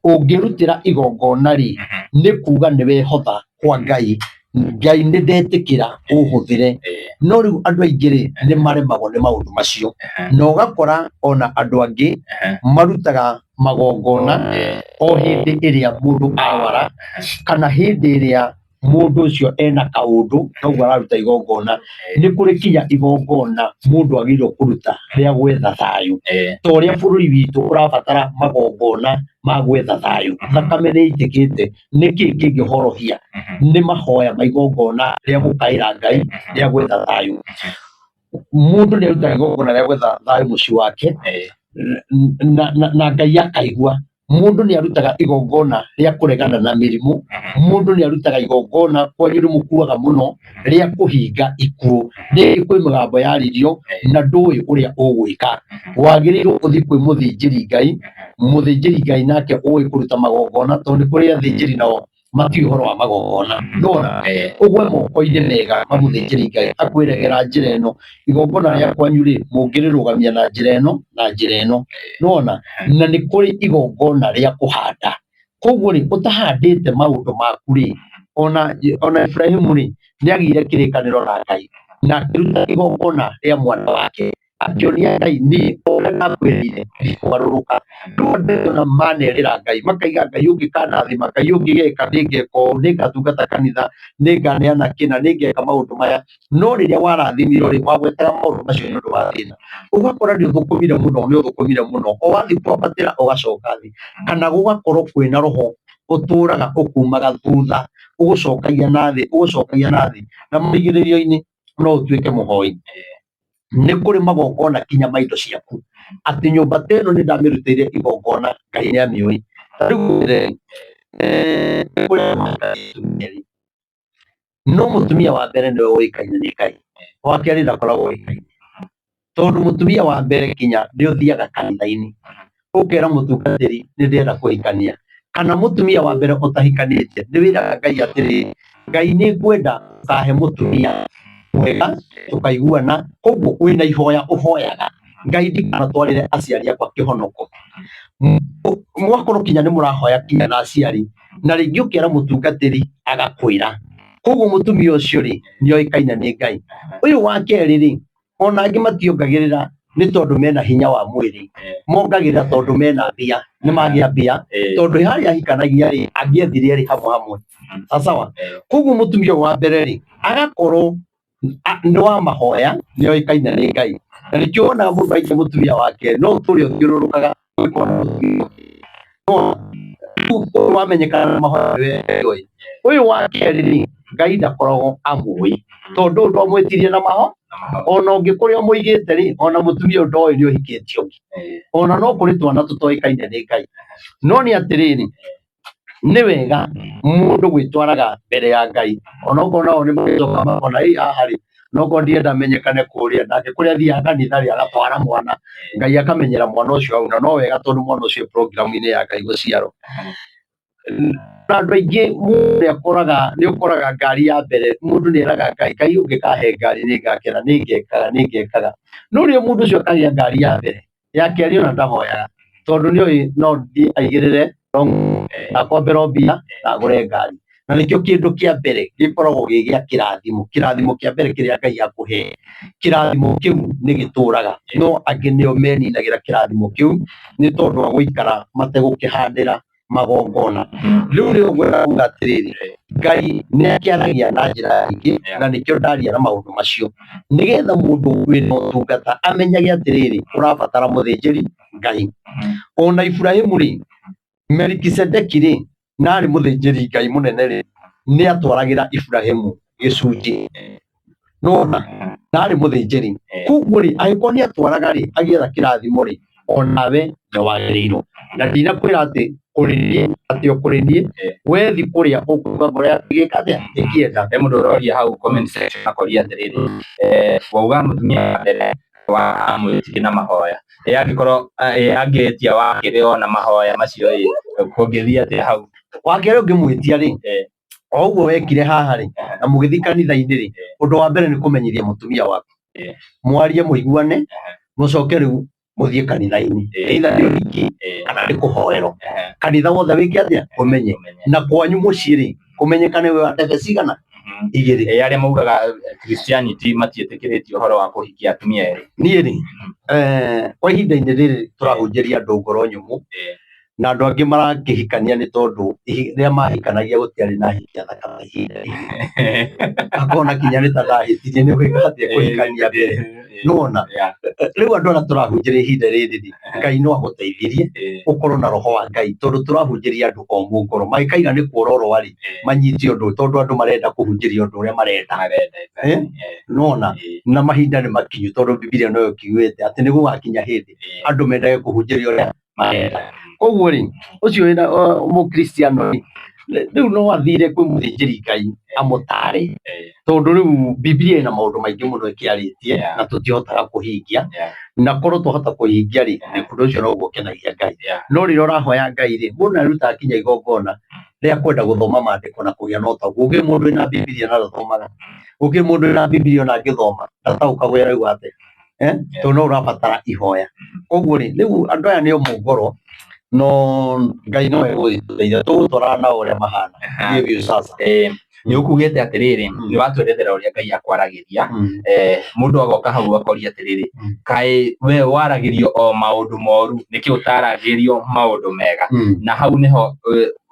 ũngĩrutĩra igongona rĩ, nĩ kuga nĩ wehotha kwa Ngai, Ngai nĩ ndetĩkĩra ũhũthĩre. No rĩu andũ aingĩ rĩ, nĩ maremagwo nĩ maũndũ macio, na ũgakora ona andũ angĩ marutaga magongona o hĩndĩ ĩrĩa mũndũ arwara kana hĩndĩ ĩrĩa mũndũ ũcio ena kaũndũ, noguo araruta igongona. Nĩ kũrĩ kinya igongona mũndũ agĩrĩirwo kũruta rĩa gwetha thayũ, ta ũrĩa bũrũri witũ ũrabatara magongona ma gwetha thayũ. Thakame nĩ ĩitĩkĩte, nĩkĩ kĩngĩhorohia? Nĩ mahoya ma igongona rĩa gũkaĩra Ngai rĩa gwetha thayũ. Mũndũ nĩ arutaga igongona rĩa gwetha thayũ mũciĩ wake na Ngai akaigua. Mũndũ nĩ arutaga igongona rĩa kũregana na mĩrimũ, mũndũ nĩ arutaga igongona, kwanyu nĩ mũkuaga mũno, rĩa kũhinga ikuũ. Rĩngĩ kwĩ mĩgambo yaririo na ndũĩ ũrĩa ũgwĩka, wagĩrĩirwo ũthiĩ kwĩ mũthĩnjĩri Ngai, mũthĩnjĩri Ngai nake ũĩ kũruta magongona, tondũ nĩ kũrĩ athĩnjĩri nao matiũĩ ũhoro wa magongona. Nĩwona? Ũgwe moko-inĩ mega ma mũthĩnjĩri Ngai akwĩre gera njĩra ĩno, igongona rĩa kwanyu rĩ, mũngĩrĩrũgamia na njĩra ĩno na njĩra ĩno. Nĩwona? Na nĩ kũrĩ igongona rĩa kũhanda. Koguo rĩ, ũtahandĩte maũndũ maku rĩ, ona Ibrahimu rĩ, nĩ agĩire kĩrĩkanĩro na Ngai na akĩruta igongona rĩa mwana wake, akĩonia Ngai niĩ o ũrĩa ndakwĩrĩire ndikũgarũrũka. Rĩu andũ aingĩ ona manerĩra Ngai makaiga Ngai ũngĩkandathima, Ngai ũngĩgeka, nĩngeka ũũ, nĩngatungata kanitha, nĩnganeana kĩna, nĩngeka maũndũ maya. No rĩrĩa warathimirwo rĩ, wagwetaga maũndũ macio nĩ ũndũ wa thĩna. Ũgakora nĩ ũthũkũmire mũno, nĩ ũthũkũmire mũno, o wathiĩ kwambatĩra ũgacoka thĩ, kana gũgakorwo kwĩna roho ũtũraga ũkumaga thutha, ũgũcokagia na thĩ, ũgũcokagia na thĩ, na marigĩrĩrio-inĩ no ũtuĩke mũhoi. Nĩ kũrĩ magongona kinya ma indo ciaku, atĩ nyũmba ta ĩno nĩ ndamĩrutĩire igongona, Ngai nĩ amĩũĩ. Ta rĩu ngwĩre nĩ kũrĩ no mũtumia wa mbere nĩwe ũĩkaine nĩ Ngai, wa kerĩ ndakoragwo oĩkaine. Tondũ mũtumia wa mbere kinya nĩ ũthiaga kanitha-inĩ, ũkera mũtungatĩri nĩ ndĩrenda kũhikania. Kana mũtumia wa mbere ũtahikanĩtie nĩ wĩraga Ngai atĩrĩrĩ, Ngai nĩ ngwenda ũkahe mũtumia mwega tũkaiguana, koguo wĩna ihoya ũhoyaga, Ngai ndikanatwarĩre aciari akwa kĩhonoko. Mũgakorwo kinya nĩ mũrahoya kinya na aciari, na rĩngĩ ũkera mũtungatĩri agakwĩra. Koguo mũtumia ũcio rĩ, nĩ oĩkaine nĩ Ngai. Ũyũ wa kerĩ rĩ, ona angĩ mationgagĩrĩra nĩ tondũ mena hinya wa mwĩrĩ, mongagĩrĩra tondũ mena mbia, nĩ magĩa mbia, tondũ harĩa ahikanagia rĩ, angĩethire erĩ hamwe hamwe. Sawasawa? Koguo mũtumia ũyũ wa mbere rĩ, agakorwo nĩ wa mahoya, nĩ oĩkaine nĩ Ngai. Na nĩkĩo wonaga mũndũ aikia mũtumia wake, no ũtũre ũthiũrũrũkaga ũgĩkona mũtumia ũngĩ. Rĩu wamenyekana na mahoya nĩwe ũĩ. Ũyũ wa kerĩ rĩ, Ngai ndakoragwo amũĩ, tondũ ũyũ ndwamwĩtirie na maho, ona ũngĩ kũrĩa ũmũigĩte rĩ, ona mũtumia ũyũ ndoĩ nĩ ũhikĩtie ũngĩ. Ona no kũrĩ twana tũtoĩkaine nĩ Ngai. No nĩ atĩrĩrĩ, nĩ wega mũndũ gwĩtwaraga mbere ya Ngai, onokorwo nao nĩ magĩcoka makona ĩ haha rĩ, nokorwo ndirenda menyekane kũrĩa, nake kũrĩa athiaga kanitha rĩ, agatwara mwana, Ngai akamenyera mwana ũcio hau, na no wega tondũ mwana ũcio e program-inĩ ya Ngai gũciarwo. Na andũ aingĩ mũndũ nĩ akoraga, nĩ ũkoraga ngari ya mbere, mũndũ nĩ eraga Ngai, Ngai ũngĩkahe ngari nĩ ngakena, nĩ ngekaga, nĩ ngekaga. No rĩrĩa mũndũ ũcio akagĩa ngari ya mbere, ya kerĩ ona ndahoyaga, tondũ nĩ oĩ no thiĩ aigĩrĩre akomberwo mbia na agũre ngari. Na nĩkĩo kĩndũ kĩa mbere gĩkoragwo gĩ gĩa kĩrathimo, kĩrathimo kĩa mbere kĩrĩa Ngai akũhe, kĩrathimo kĩu nĩ gĩtũraga, no angĩ nĩo meninagĩra kĩrathimo kĩu nĩ tondũ wa gũikara mategũkĩhandĩra magongona. Rĩu nĩyo ngwenda kuga atĩrĩrĩ, Ngai nĩ akĩaragia na njĩra nyingĩ na nĩkĩo ndaria na maũndũ macio, nĩgetha mũndũ wĩna ũtungata amenyage atĩrĩrĩ, ũrabatara mũthĩnjĩri Ngai. Ona Iburahĩmu rĩ, Melikisedeki rĩ, na arĩ mũthĩnjĩri Ngai mũnene rĩ, nĩ atwaragĩra Iburahĩmu gĩcunjĩ. Nĩwona? Na arĩ mũthĩnjĩri. Koguo rĩ, angĩkorwo nĩ atwaraga rĩ, agĩetha kĩrathimo rĩ, onawe nĩ wagĩrĩirwo. Na ndinakwĩra atĩ kũrĩ niĩ, atĩ o kũrĩ niĩ, wethi kũrĩa ũkũigua ngoro yaku ĩgĩka atĩa? Ĩkĩenda. He mũndũ ũroria hau comment section akoria atĩrĩrĩ, wauga mũtumia wa mbere wa amwĩtirie na mahoya, ĩ angĩkorwo ĩ angĩtia wa kerĩ ona mahoya macio ĩ kũngĩthiĩ atĩa hau? Wa kerĩ ũngĩmwĩtia rĩ, o ũguo wekire haha rĩ, na mũgĩthiĩ kanitha-inĩ rĩ, ũndũ wa mbere nĩ kũmenyithia mũtumia waku, mwarie mũiguane, mũcoke rĩu mũthiĩ kanitha-inĩ, either nĩ ũhiki kana nĩ kũhoerwo, kanitha wothe wĩke atĩa? Ũmenye. Na kwanyu mũciĩ rĩ, kũmenyekane wĩ wa ndebe cigana? Igĩrĩ. Ĩ arĩa maugaga Christianity matiĩtĩkĩrĩtie ũhoro wa kũhikia atumia erĩ? Niĩ rĩ, kwa ihinda-inĩ rĩrĩ tũrahunjĩria andũ ngoro nyũmũ, na andũ angĩ marakĩhikania nĩ tondũ rĩrĩa mahikanagia gũtiarĩ na ahiki athaka ta ihinda rĩrĩ. Akona kinya nĩ ta ndahĩtirie nĩ gwĩka atĩa kũhikania mbere. Nĩwona? Rĩu andũ arĩa tũrahunjĩria ihinda rĩrĩ rĩ, Ngai no agũteithirie ũkorwo na roho wa Ngai tondũ tũrahunjĩria andũ omũ ngoro. Mangĩkaiga nĩ kuororoa rĩ, manyite ũndũ tondũ andũ marenda kũhunjĩrio ũndũ ũrĩa marenda. Nĩwona? Na mahinda nĩ makinyu tondũ Bibilia noyo ĩkiugĩte atĩ nĩ gũgakinya hĩndĩ andũ mendage kũhunjĩrio ũrĩa marenda. Koguo rĩ, ũcio wĩna mũkristiano rĩ, rĩu no athire kwĩ mũthĩnjĩri Ngai amũtare, tondũ rĩu Bibilia ĩna maũndũ maingĩ mũno ĩkĩarĩtie na tũtihotaga kũhingia, na korwo twahota kũhingia rĩ, ũndũ ũcio noguo ũkenagia Ngai. No rĩrĩa ũrahoya Ngai rĩ, mũndũ nĩ arutaga nginya igongona rĩa kwenda gũthoma maandĩko na kũgĩa na ũtaũku. Gũkĩrĩ mũndũ wĩna Bibilia na ndathomaga, gũkĩrĩ mũndũ wĩna Bibilia ona angĩthoma ndataũkagwo arauga atĩa. Tondũ no ũrabatara ihoya. Koguo rĩ, rĩu andũ aya nĩ omũ ngoro, No Ngai no egũgĩtũteithia, tũgũtwarana nao ũrĩa mahana. Aha. Ndivyo sasa. Nĩ ũkugĩte atĩrĩrĩ, nĩ watwerethera ũrĩa Ngai akwaragĩria. Mũndũ agoka hau akoria atĩrĩrĩ, kaĩ we waragĩrio o maũndũ moru, nĩkĩ ũtaragĩrio maũndũ mega? Na hau nĩho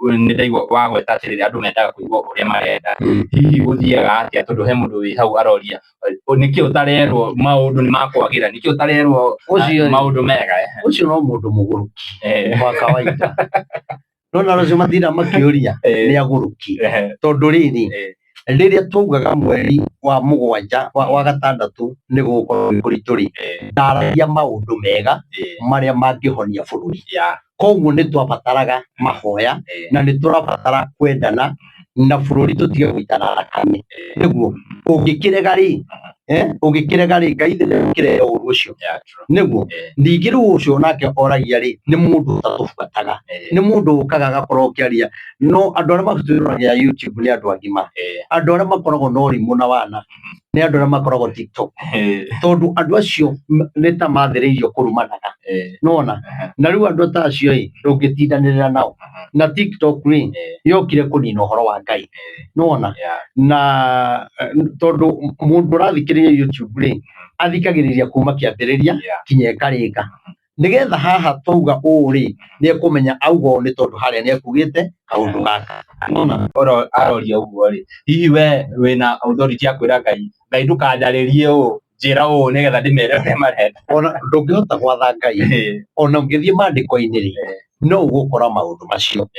nĩ ndaigua wagweta atĩrĩrĩ, andũ mendaga kũigua ũrĩa marenda. Hihi gũthiaga atĩa? Tondũ he mũndũ wĩ hau aroria, nĩkĩ ũtarerwo maũndũ nĩ makwagĩra, nĩkĩ ũtarerwo Ũcio rĩ, maũndũ mega? Ũcio no mũndũ mũgũrũki wa kawaida. Nona acio matinda makĩũria nĩ agũrũki. Tondũ rĩrĩ, rĩrĩa twaugaga mweri wa mũgwanja wa gatandatũ nĩ gũgũkorwo gwĩ kũritũ rĩ, ndaragia maũndũ mega marĩa mangĩhonia bũrũri. Koguo nĩ twabataraga mahoya na nĩ tũrabatara kwendana na bũrũri, tũtige gũitana thakame. Nĩguo ũngĩkĩrega rĩ, ũngĩkĩrega rĩ, Ngai ndekũrehe ũru ũcio. Yeah, true. Nĩguo ningĩ rĩu ũcio nake oragia rĩ, nĩ mũndũ ũtatũbuataga, nĩ mũndũ ũkaga agakorwo ũkĩaria. No andũ arĩa matwĩroragĩra YouTube nĩ andũ agima. Andũ arĩa makoragwo na ũrimũ na wana nĩ andũ arĩa makoragwo TikTok, tondũ andũ acio nĩ ta mathĩrĩirio kũrumanaga. Nona na rĩu andũ ta acio ĩ, ndũngĩtindanĩrĩra nao. Na TikTok rĩ, yokire kũnina ũhoro wa Ngai. Nona na tondũ mũndũ ũrathikĩrĩria YouTube rĩ, athikagĩrĩria kuma kĩambĩrĩria kinya ĩkarĩka, nĩgetha haha twauga ũũ rĩ, nĩ ekũmenya auga ũũ nĩ tondũ harĩa nĩ ekugĩte kaũndũ gaka. Nona Aroria ũguo rĩ, hihi we wĩna authority ya kwĩra Ngai, Ngai ndũkanjarĩrie ũũ, njĩra ũũ nĩgetha ndĩmere ũrĩa marenda? Ona ndũngĩhota gwatha Ngai. Ona ũngĩthiĩ maandĩko-inĩ rĩ, no ũgũkora maũndũ macio.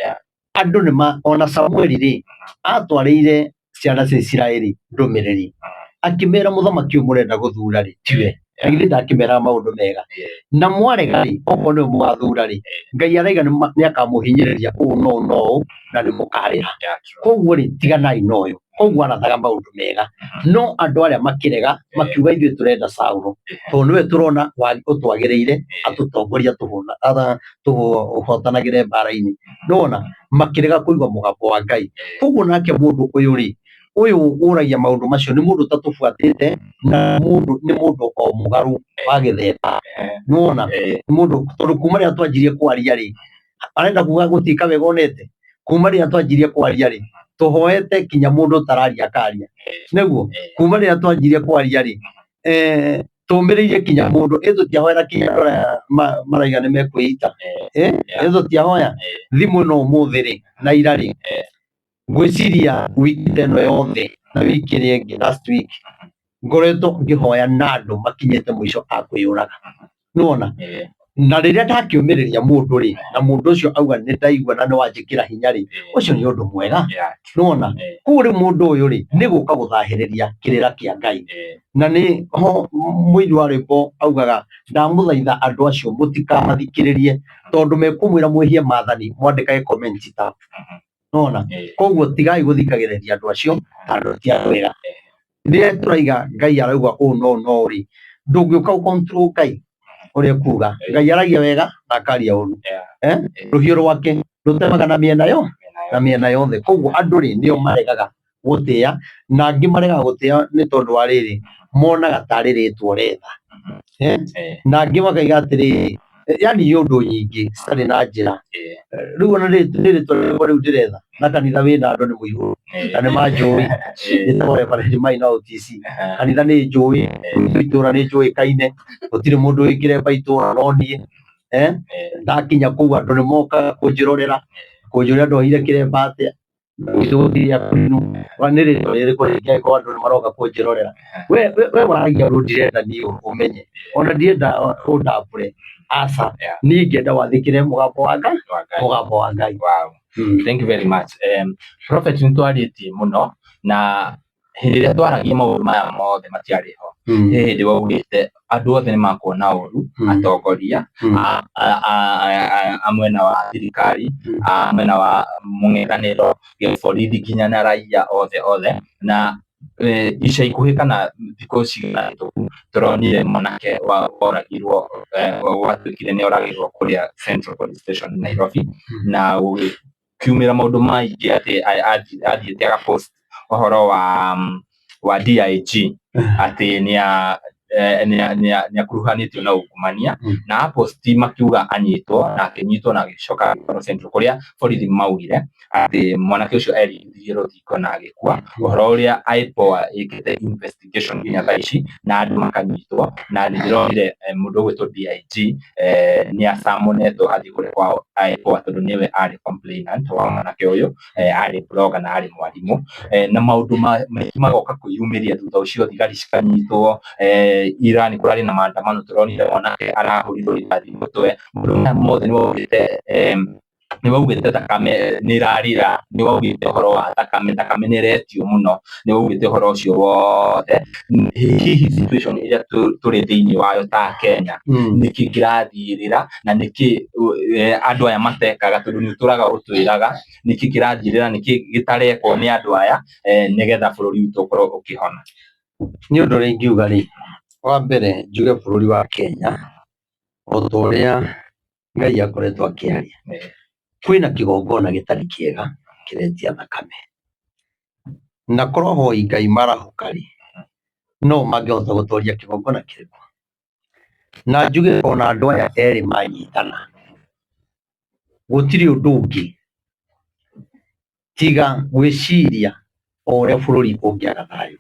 Andũ nĩ ma ona Samueli rĩ, atwarĩire ciana cia Isiraeli ndũmĩrĩri, akĩmera mũthamaki ũyũ mũrenda gũthura rĩ, tiwe. Na githĩ ndakĩmeraga maũndũ mega? Na mwarega rĩ, okorwo nĩwe mũgathura rĩ, Ngai araiga nĩ akamũhinyĩrĩria ũũ no ũũ no ũũ na nĩ mũkarĩra. Yeah, true. Koguo rĩ, tiganai na ũyũ. Koguo arathaga maũndũ mega, no andũ arĩa makĩrega, makiuga ithuĩ tũrenda Saũlũ tondũ nĩwe tũrona ũtwagĩrĩire atũtongoria, tũhotanagĩre mbara-inĩ. Nĩwona makĩrega kũigua mũgambo wa Ngai. Koguo nake mũndũ ũyũ rĩ, ũyũ ũragia maũndũ macio, nĩ mũndũ ũtatũbuatĩte, na mũndũ nĩ mũndũ o mũgarũ wa gĩthemba. Nĩwona nĩ mũndũ, tondũ kuma rĩrĩa twanjirie kwaria rĩ, arenda kuga gũtirĩ kawega onete. Kuma rĩrĩa twanjirie kwaria rĩ, tũhoete kinya mũndũ ũtararia akaria. Nĩguo kuma rĩrĩa twanjirie kwaria rĩ, tũmĩrĩirie kinya mũndũ ĩ, tũtiahoera kinya andũ arĩa maraiga nĩ mekwĩita. Ĩ tũtiahoya thimũ ĩno ũmũthĩ rĩ na ira rĩ, ngwĩciria wiki ta ĩno yothe na wiki ĩrĩa ĩngĩ, last week, ngoretwo ngĩhoya na andũ makinyĩte mũico a kwĩyũraga. Nĩwona na rĩrĩa ndakĩũmĩrĩria mũndũ rĩ, na mũndũ ũcio auga nĩ ndaigua na nĩ wanjĩkĩra hinya rĩ, ũcio nĩ ũndũ mwega. Nĩwona koguo rĩu mũndũ ũyũ rĩ, nĩ gũka gũthahĩrĩria kĩrĩra kĩa Ngai. Na nĩ ho mũini wa rwĩmbo augaga, ndamũthaitha andũ acio mũtikamathikĩrĩrie, tondũ mekũmwĩra mwĩhie maathani, mwandĩkage comment ta nona. Koguo tigai gũthikagĩrĩria andũ acio, tondũ ti andũ ega. Rĩrĩa tũraiga Ngai arauga ũũ no no rĩ, ndũngĩũka ũ control Ngai ũrĩa ekuga. Ngai aragia wega na akaria ũru. Rũhiũ rwake rũtemaga na mĩena yo na mĩena yothe. Koguo andũ rĩ, nĩo maregaga gũtĩa, na angĩ maregaga gũtĩa nĩ tondũ wa rĩrĩ, monaga tarĩ rĩtwa ũretha. Na angĩ makaiga atĩrĩrĩ, yani nĩ ũndũ nyingĩ citarĩ na njĩra. Rĩu ona nĩ rĩtwa rĩakwa rĩu ndĩretha, na kanitha wĩna andũ nĩ mũihũru na nĩ manjũĩ, njĩtagwo Reverend Maina OTC. Kanitha nĩ njũĩ, itũra nĩ njũĩkaine, gũtirĩ mũndũ wĩ kĩremba itũra no niĩ. Ndakinya kũu andũ nĩ mokaga kũnjĩrorera, kũnjũria ndohire kĩremba atĩa, gwitũ gũtirĩ akũrinũ. Nĩ rĩtwa rĩrĩkũ rĩngĩ angĩkorwo andũ nĩ maroka kũnjĩrorera? We waragia ũndũ ndirenda niĩ ũmenye, ona ndirenda ũndambũre, aca. Niĩ ingĩenda wathĩkĩre mũgambo wa Ngai, mũgambo wa Ngai. Wow. Thank you very much. Prophet, nĩ twarĩtie mũno, na hĩndĩ ĩrĩa twaragia maũndũ maya mothe matiarĩ ho. He hĩndĩ waugĩte andũ othe nĩ makuona ũru, atongoria a mwena wa thirikari, a mwena wa mũng'ethanĩro, borithi, nginya na raia othe othe. Na ica ikuhĩ kana thikũ cigana hĩtũku, tũronire mwanake woragirwo, gwatuĩkire nĩ oragirwo kũrĩa Central Police Station Nairobi, na gũgĩkiumĩra maũndũ maingĩ atĩ athiĩte agapost ũhoro wa DIG atĩ nĩ Nĩ akuruhanĩtio na ungumania na aposti makiuga anyitwo na akĩnyitwo na agĩcoka agĩtwarwo Central kũrĩa borithi maugire atĩ mwanake ũcio eringithirie rũthingo na agĩkua. Ũhoro ũrĩa IPOA ĩkĩte investigation nginya thaa ici na andũ makanyitwo, na nĩ ndĩronire mũndũ ũgwĩtwo DIG nĩ acamonetwo athiĩ kũrĩa kwa IPOA tondũ nĩwe arĩ complainant wa mwanake ũyũ, arĩ blogger na arĩ mwarimũ, na maũndũ maingĩ magoka kwĩyumĩria thutha ũcio, thigari cikanyitwo. Iran kũrarĩ na maandamano, tũronire mwanake arahũrirwo rithathi mũtwe. Maũndũ maya mothe nĩ waugĩte thakame nĩ ĩrarĩra, nĩ waugĩte ũhoro wa thakame, thakame nĩ ĩretio mũno, nĩ waugĩte ũhoro ũcio wothe. Hihi situation ĩrĩa tũrĩ thĩinĩ wayo ta Kenya, nĩkĩ kĩrathiĩrĩra na nĩkĩ andũ aya matekaga? Tondũ nĩ ũtũraga ũtwĩraga nĩkĩ kĩrathiĩrĩra, nĩkĩ gĩtarekwo nĩ andũ aya nĩgetha bũrũri witũ ũkorwo ũkĩhona. Nĩ ũndũ ũrĩa ingiuga rĩ, wa mbere njuge bũrũri wa Kenya, o ta ũrĩa Ngai akoretwo akĩaria, kwĩna kĩgongona gĩtarĩ kĩega kĩretia thakame, na korwo ahoi Ngai marahũka rĩ, no mangĩhota gũtoria kĩgongona kĩrĩkũ. Na njuge ona andũ aya erĩ manyitana, gũtirĩ ũndũ ũngĩ tiga gwĩciria o ũrĩa bũrũri ũngĩaga thayũ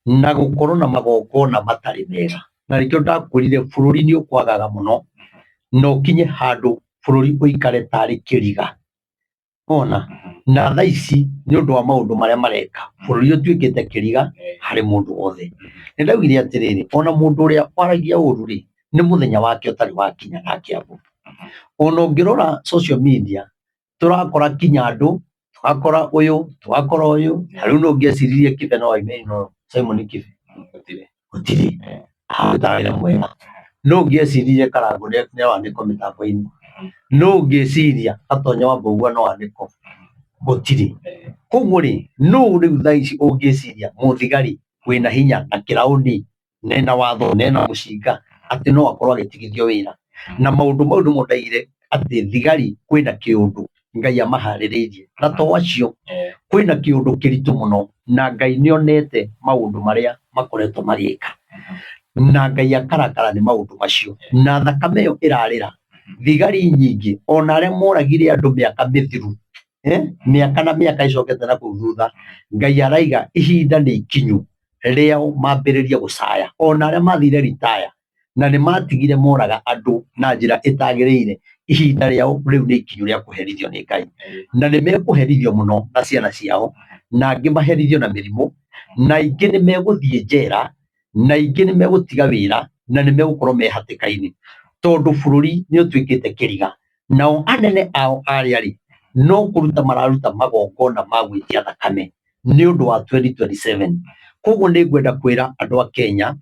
na gũkorwo na magongona matarĩ mega. Na nĩkĩo ndakwĩrire bũrũri nĩ ũkwagaga mũno na ũkinye handũ bũrũri ũikare tarĩ kĩriga. Ona na thaa ici nĩ ũndũ wa maũndũ marĩa mareka, bũrũri ũtuĩkĩte kĩriga harĩ mũndũ wothe. Nĩ ndaugire atĩrĩrĩ, ona mũndũ ũrĩa waragia ũru rĩ, nĩ mũthenya wake ũtarĩ wakinya nake ambũ. Ona ũngĩrora social media, tũrakora kinya andũ, tũgakora ũyũ, tũgakora ũyũ. Ta rĩu no ũngĩeciririe Kibe no oime no Simon Kibe Gũtirĩ. Gũtirĩ ararutaga wĩra mwega. No ũngĩeciririe Karangũ nĩ wanĩkwo mĩtambo-inĩ, no ũngĩciria Gatonyo wa Mbũgua no anĩkwo, gũtirĩ. Koguo rĩ, nũ rĩu thaa ici ũngĩciria mũthigari wĩna hinya na kĩraũni nena watho nena mũcinga atĩ no akorwo agĩtigithio wĩra? Na maũndũ mau nĩmo ndaigire atĩ thigari kwĩna kĩũndũ Ngai amaharĩrĩirie, na to acio, kwĩna kĩũndũ kĩritũ mũno, na Ngai nĩonete maũndũ marĩa makoretwo magĩka na Ngai akarakara nĩ maũndũ macio na thakame ĩyo ĩrarĩra. Thigari nyingĩ ona arĩa moragire andũ mĩaka mĩthiru, mĩaka na mĩaka ĩcokete na kũu thutha, Ngai araiga ihinda nĩ ikinyu rĩao mambĩrĩrie gũcaya, ona arĩa mathire ritaya na nĩ matigire moraga andũ na njĩra ĩtagĩrĩire, ihinda rĩao rĩu nĩ ikinyu rĩa kũherithio nĩ Ngai, na nĩ mekũherithio mũno na ciana ciao, na angĩ maherithio na mĩrimũ, na aingĩ nĩ megũthiĩ njera, na aingĩ nĩ megũtiga wĩra, na nĩ megũkorwo me hatĩka-inĩ, tondũ bũrũri nĩ ũtuĩkĩte kĩriga. Nao anene ao arĩa rĩ, no kũruta mararuta magongona ma gwĩtia thakame nĩ ũndũ wa 2027. Koguo nĩ ngwenda kwĩra andũ a Kenya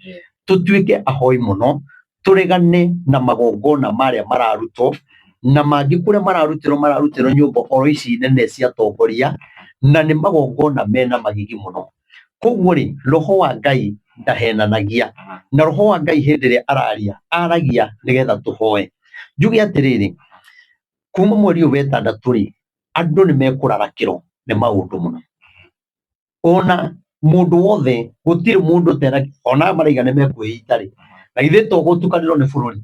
tũtuĩke ahoi mũno, tũregane na magongona marĩa mararutwo na mangĩ kũrĩa mararutĩrwo, mararutĩrwo nyũmba oro ici nene cia atongoria, na nĩ magongona mena magigi mũno. Koguo rĩ, roho wa Ngai ndahenanagia, na roho wa Ngai hĩndĩ ĩrĩa araria, aragia nĩgetha tũhoe. Njuge atĩrĩrĩ, kuma mweri ũyũ wa ĩtandatũ rĩ, andũ nĩ mekũrarakĩrwo nĩ maũndũ mũno. Ona mũndũ wothe, gũtirĩ mũndũ ũtena, ona aya maraiga nĩ mekwĩita rĩ, na githĩ to gũtukanĩrwo nĩ bũrũri?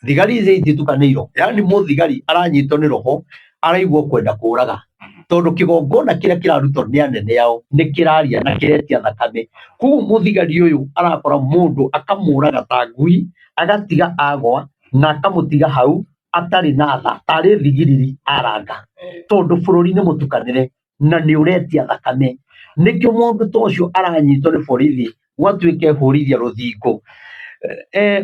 Thigari ici ititukanĩirwo, yani mũthigari aranyitwo nĩ roho araigua kwenda kũraga, tondũ kĩgongona kĩrĩa kĩrarutwo nĩ anene ao nĩ kĩraria na kĩretia thakame. Koguo mũthigari ũyũ arakora mũndũ akamũraga ta ngui, agatiga agwa na akamũtiga hau atarĩ na tha, tarĩ thigiriri aranga, tondũ bũrũri nĩ mũtukanĩre na nĩ ũretia thakame. Nĩkĩo mũndũ ta ũcio aranyitwo nĩ borithi, gwatuĩka ehũrithia rũthingo,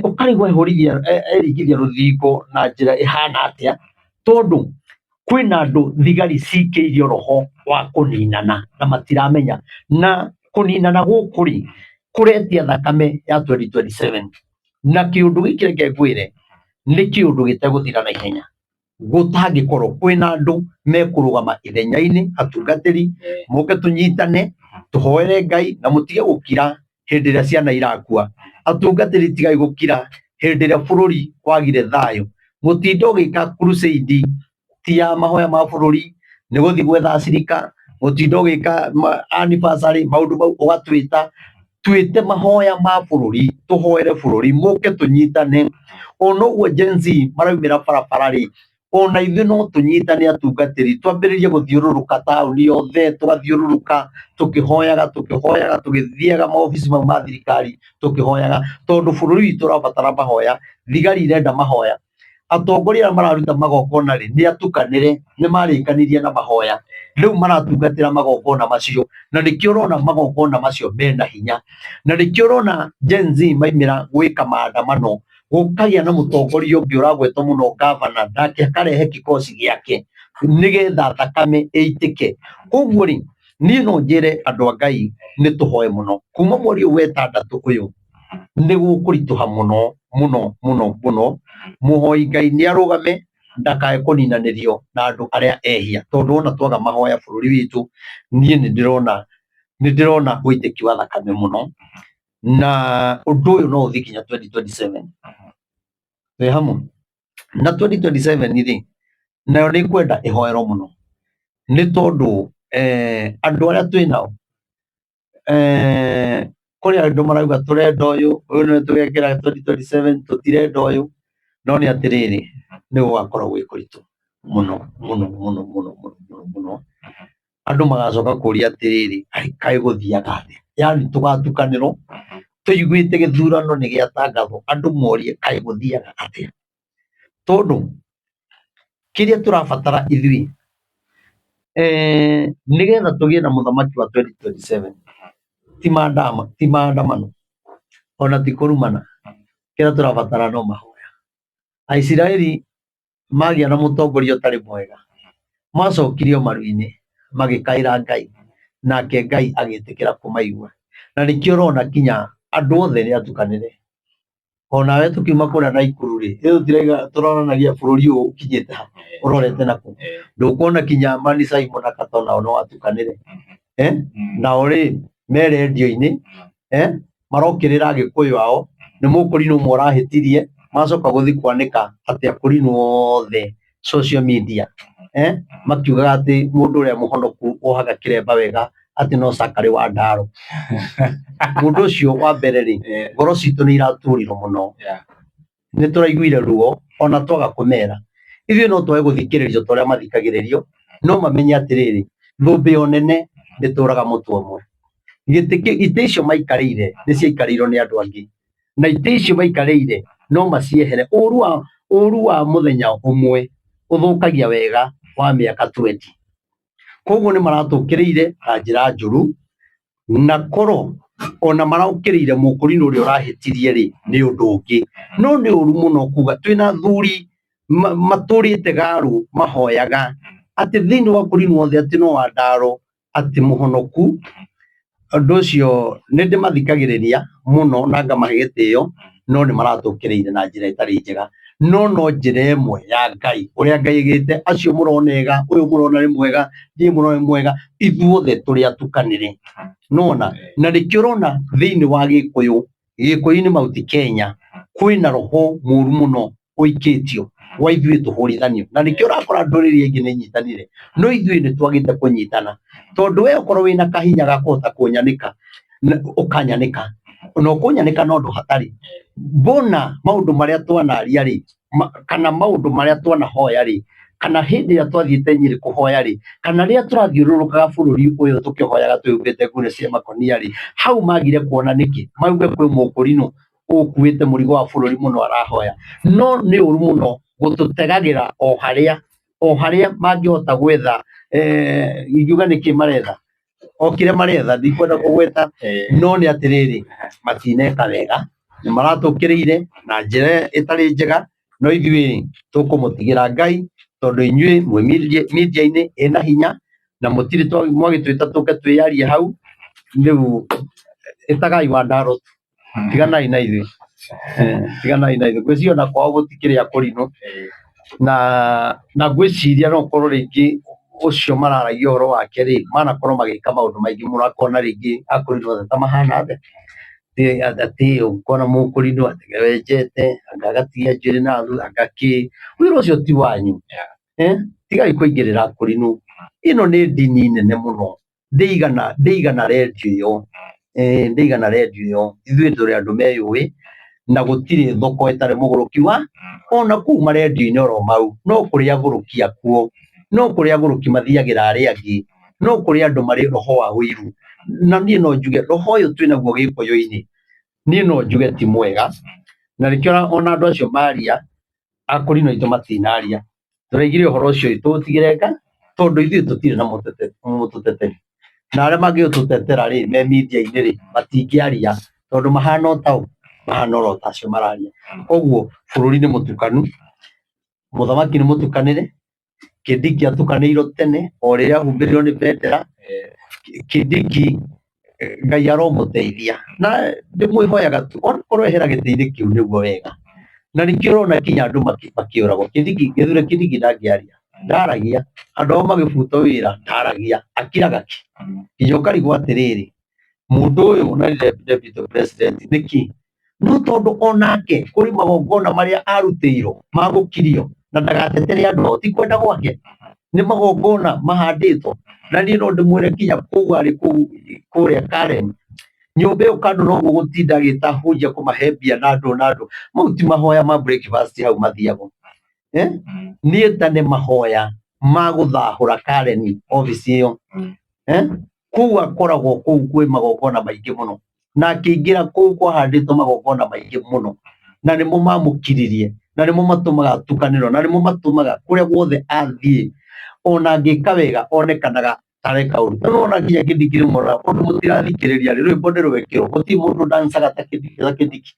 ũkarigwo ehũrithia eringithia rũthingo na njĩra ĩhana atĩa, tondũ kwĩna andũ thigari cikĩirio roho wa kũninana na matiramenya, na kũninana gũkũ rĩ, kũretia thakame ya 2027. Na kĩũndũ gĩkĩ reke ngwĩre nĩ kĩũndũ gĩtegũthira na ihenya gũtangĩkorwo kwĩna andũ mekũrũgama ithenya-inĩ, atungatĩri moke tũnyitane tũhoere Ngai na mũtige gũkira hĩndĩ ĩrĩa ciana irakua. Atungatĩri, tigai gũkira hĩndĩ ĩrĩa bũrũri wagire thayũ. Mũtinde ũgĩka crusade ti ya mahoya ma bũrũri, nĩ gũthiĩ gwetha acirika, mũtinde ũgĩka anniversary, maũndũ mau ũgatwĩta. Twĩte mahoya ma bũrũri, tũhoere bũrũri, mũke tũnyitane. Ona ũguo Gen Z maraumĩra barabara rĩ, ona ithuĩ no tũnyitane atungatĩri, twambĩrĩrie gũthiũrũrũka taũni yothe, tũgathiũrũrũka tũkĩhoyaga, tũkĩhoyaga, tũgĩthiaga maobici mau ma thirikari tũkĩhoyaga, tondũ bũrũri witũ ũrabatara mahoya, thigari irenda mahoya. Atongoria arĩa mararuta magongona rĩ, nĩ atukanĩre, nĩ marĩkanirie na mahoya, rĩu maratungatĩra magongona macio, na nĩkĩo ũrona magongona macio mena hinya, na nĩkĩo ũrona Gen Z maimĩra gwĩka maandamano, gũkagĩa na mũtongoria ũngĩ ũragwetwo mũno gavana, nake akarehe kikosi gĩake, nĩgetha thakame ĩitĩke. Koguo rĩ, niĩ no njĩre andũ a Ngai nĩ tũhoe mũno, kuma mweri ũyũ wa ĩtandatũ ũyũ, nĩ gũkũritũha mũno mũno mũno mũno, mũhoi Ngai nĩ arũgame ndakae kũninanĩrio na andũ arĩa ehia, tondũ wona twaga mahoya bũrũri witũ, niĩ nĩ ndĩrona nĩ ndĩrona ũitĩki wa thakame mũno, na ũndũ ũyũ no ũthiĩ nginya 2027. Twĩ hamwe? Na 2027 rĩ, nayo nĩ ĩkwenda ĩhoerwo mũno, nĩ tondũ andũ arĩa twĩ nao kũrĩ andũ marauga tũrenda ũyũ, ũyũ nĩwe tũgekĩra 2027, tũtirenda ũyũ, no nĩ atĩrĩrĩ, nĩ gũgakorwo gwĩ kũritũ mũno mũno mũno mũno mũno mũno mũno, andũ magacoka kũria atĩrĩrĩ, kaĩ gũthiaga atĩa? Yani tũgatukanĩrwo tũiguĩte gĩthurano nĩ gĩatangathwo, andũ morie kaĩ gũthiaga atĩa? Tondũ kĩrĩa tũrabatara ithuĩ nĩgetha tũgĩe na mũthamaki wa 2027 ti maandamano ona ti kũrumana, kĩrĩa tũrabatara no mahoya. Aisiraeli magĩa na mũtongoria ũtarĩ mwega, macokirio maru-inĩ magĩkaĩra Ngai, nake Ngai agĩtĩkĩra kũmaigua. Na nĩkĩo ũrona kinya andũ othe nĩ atukanĩre. Onawe tũkiuma kũrĩa Naikuru rĩ, rĩu tũtirauga tũronanagia bũrũri ũyũ ũkinyĩte ha, ũrorete nakũ. Ndũkuona kinya Mani Simon na Kato nao no atukanĩre. Eh? Nao rĩ, me rendio-inĩ, eh? Marokĩrĩra Agĩkũyũ ao, nĩ mũkũrinũ ũmwe ũrahĩtirie, macoka gũthiĩ kwanĩka atĩ akũrinũ othe social media, eh? Makiugaga atĩ mũndũ ũrĩa mũhonoku wohaga kĩremba wega atĩ no Zachary wa Ndaro. Mũndũ ũcio wa mbere rĩ, ngoro citũ nĩ iraturirwo mũno. Nĩ tũraiguire ruo ona twaga kũmera. Ithuĩ no twage gũthikĩrĩrio ta ũrĩa mathikagĩrĩrio, no mamenye atĩrĩrĩ, thũmbĩ ya ũnene ndĩtũraga mũtwe ũmwe. Gĩtĩ itĩ icio maikarĩire nĩ ciaikarĩirwo nĩ andũ angĩ, na itĩ icio maikarĩire no maciehere. Ũru wa mũthenya ũmwe ũthũkagia wega wa mĩaka twenty. Koguo nĩ maratũkĩrĩire na njĩra njũru, na korwo ona marokĩrĩire mũkũrinũ ũrĩa ũrahĩtirie rĩ, nĩ ũndũ ũngĩ. No nĩ ũru mũno kuga twĩna athuri matũrĩte garũ mahoyaga atĩ thĩinĩ wa kũrinũ othe atĩ no Wandaro atĩ mũhonoku. Ũndũ ũcio nĩ ndĩmathikagĩrĩria mũno na ngamahe gĩtĩo, no nĩ maratũkĩrĩire na njĩra ĩtarĩ njega. No no njĩra ĩmwe ya Ngai, ũrĩa Ngai aigĩte, acio mũrona ega, ũyũ mũrona nĩ mwega, niĩ mũrona nĩ mwega, ithuothe tũrĩ atukanĩre. Nĩwona? Na nĩkĩo ũrona thĩinĩ wa Gĩkũyũ, Gĩkũyũ-inĩ Mount Kenya, kwĩna roho mũru mũno ũikĩtio wa ithuĩ tũhũrithanio. Na nĩkĩo ũrakora ndũrĩrĩ iria ingĩ nĩ inyitanire, no ithuĩ nĩ twagĩte kũnyitana. Tondũ we okorwo wĩna kahinya ga kũhota kũnyanĩka, ũkanyanĩka, na ũkũnyanĩka na ũndũ hatarĩ. Mbona maũndũ marĩa twanaria rĩ, kana maũndũ marĩa twanahoya rĩ, kana hĩndĩ ĩrĩa twathiĩte Nyĩrĩ kũhoya rĩ, kana rĩrĩa tũrathiũrũrũkaga bũrũri ũyũ tũkĩhoyaga twĩhumbĩte nguo cia makũnia rĩ, hau magire kuona nĩkĩ? Mauge kwĩ mũkũrinũ ũkuĩte mũrigo wa bũrũri mũno arahoya. No nĩ ũru mũno gũtũtegagĩra o harĩa mangĩhota gwetha, ingiuga nĩkĩ maretha, o kĩrĩa maretha ndikwenda kũgweta, no nĩ atĩrĩrĩ, matineka wega, nĩ maratũkĩrĩire na njĩra ĩtarĩ njega, no ithuĩ tũkũmũtigĩra Ngai, tondũ inyuĩ mwĩ media-inĩ ĩna hinya, na mũtirĩ mwagĩtwĩta tũke twĩyarie hau, rĩu ĩtagai Wandaro tiganai na ithuĩ, tiganai na ithuĩ. Ngwĩciria ona kwao gũtikĩrĩ akũrinũ, na ngwĩciria no ũkorwo rĩngĩ ũcio mararagia ũhoro wake rĩ, manakorwo magĩka maũndũ maingĩ mũno akona rĩngĩ akũrinũ othe ta mahana atĩa, atĩ ũkona mũkũrinũ atĩ wenjete, anga agatigia njuĩrĩ na thutha, anga kĩ, wĩra ũcio ti wanyu, tigai kũingĩrĩra akũrinũ, ĩno nĩ ndini nene mũno, ndĩigana rendio ĩyo. Ndĩigana rendio ĩyo, ithuĩ tũrĩ andũ meyũĩ na gũtirĩ thoko ĩtarĩ mũgũrũki wa ona kũu marendio-inĩ oro mau no kũrĩ agũrũki akuo, no kũrĩ agũrũki mathiagĩra arĩa angĩ, no kũrĩ andũ marĩ roho wa ũiru. Na niĩ no njuge roho ũyũ twĩnaguo gĩkũyũ-inĩ, niĩ no njuge ti mwega, na nĩkĩo ona andũ acio maria akũrinũ aitũ matinaria, tũraigire ũhoro ũcio tũũtigĩre nga tondũ ithuĩ tũtirĩ na mũtũteteri, na arĩa mangĩtũtetera rĩ me media-inĩ rĩ matingĩaria tondũ mahana o ta ũ, mahana oro ta acio mararia. Koguo bũrũri nĩ mũtukanu, mũthamaki nĩ mũtukanĩre, Kindiki atukanĩirwo tene o rĩrĩa ahumbĩrirwo nĩ bendera, Kindiki Ngai aromũteithia na ndĩmwĩhoyaga tu onakorwo ehera gĩtĩ-inĩ kĩu nĩguo wega, na nĩkĩo ũrona nginya andũ makĩũragwo. Kindiki, Gĩthure Kindiki ndangĩaria, ndaragia, andũ ao magĩbutwo wĩra ndaragia, akiraga ki, nginya ũkarigwo atĩrĩrĩ, mũndũ ũyũ na nĩ deputy president nĩkĩ? No tondũ onake kũrĩ magongona marĩa arutĩirwo ma gũkirio na ndagatetere andũ ao, ti kwenda gwake, nĩ magongona mahandĩtwo. Na niĩ no ndĩmwĩre nginya kũu arĩ kũu kũrĩa Karen, nyũmba ĩyo kando noguo gũtinda agĩta ahunjia kũmahe mbia na andũ na andũ, mau ti mahoya ma breakfast hau mathiagwo. Eh? Niĩ ta nĩ mahoya ma gũthahũra Karen obici ĩyo. Eh? Kũu akoragwo kũu kwĩ magongona maingĩ mũno, na akĩingĩra kũu kwahandĩtwo magongona maingĩ mũno, na nĩmo mamũkiririe, na nĩmo matũmaga atukanĩrwo, na nĩmo matũmaga kũrĩa guothe athiĩ ona angĩka wega onekanaga tareka ũru. Na nĩwona nginya Kindiki rĩmwe ona ũndũ mũtirathikĩrĩria rĩ, rwĩmbo nĩ rwekĩrwo, gũtirĩ mũndũ ndancaga ta Kindiki.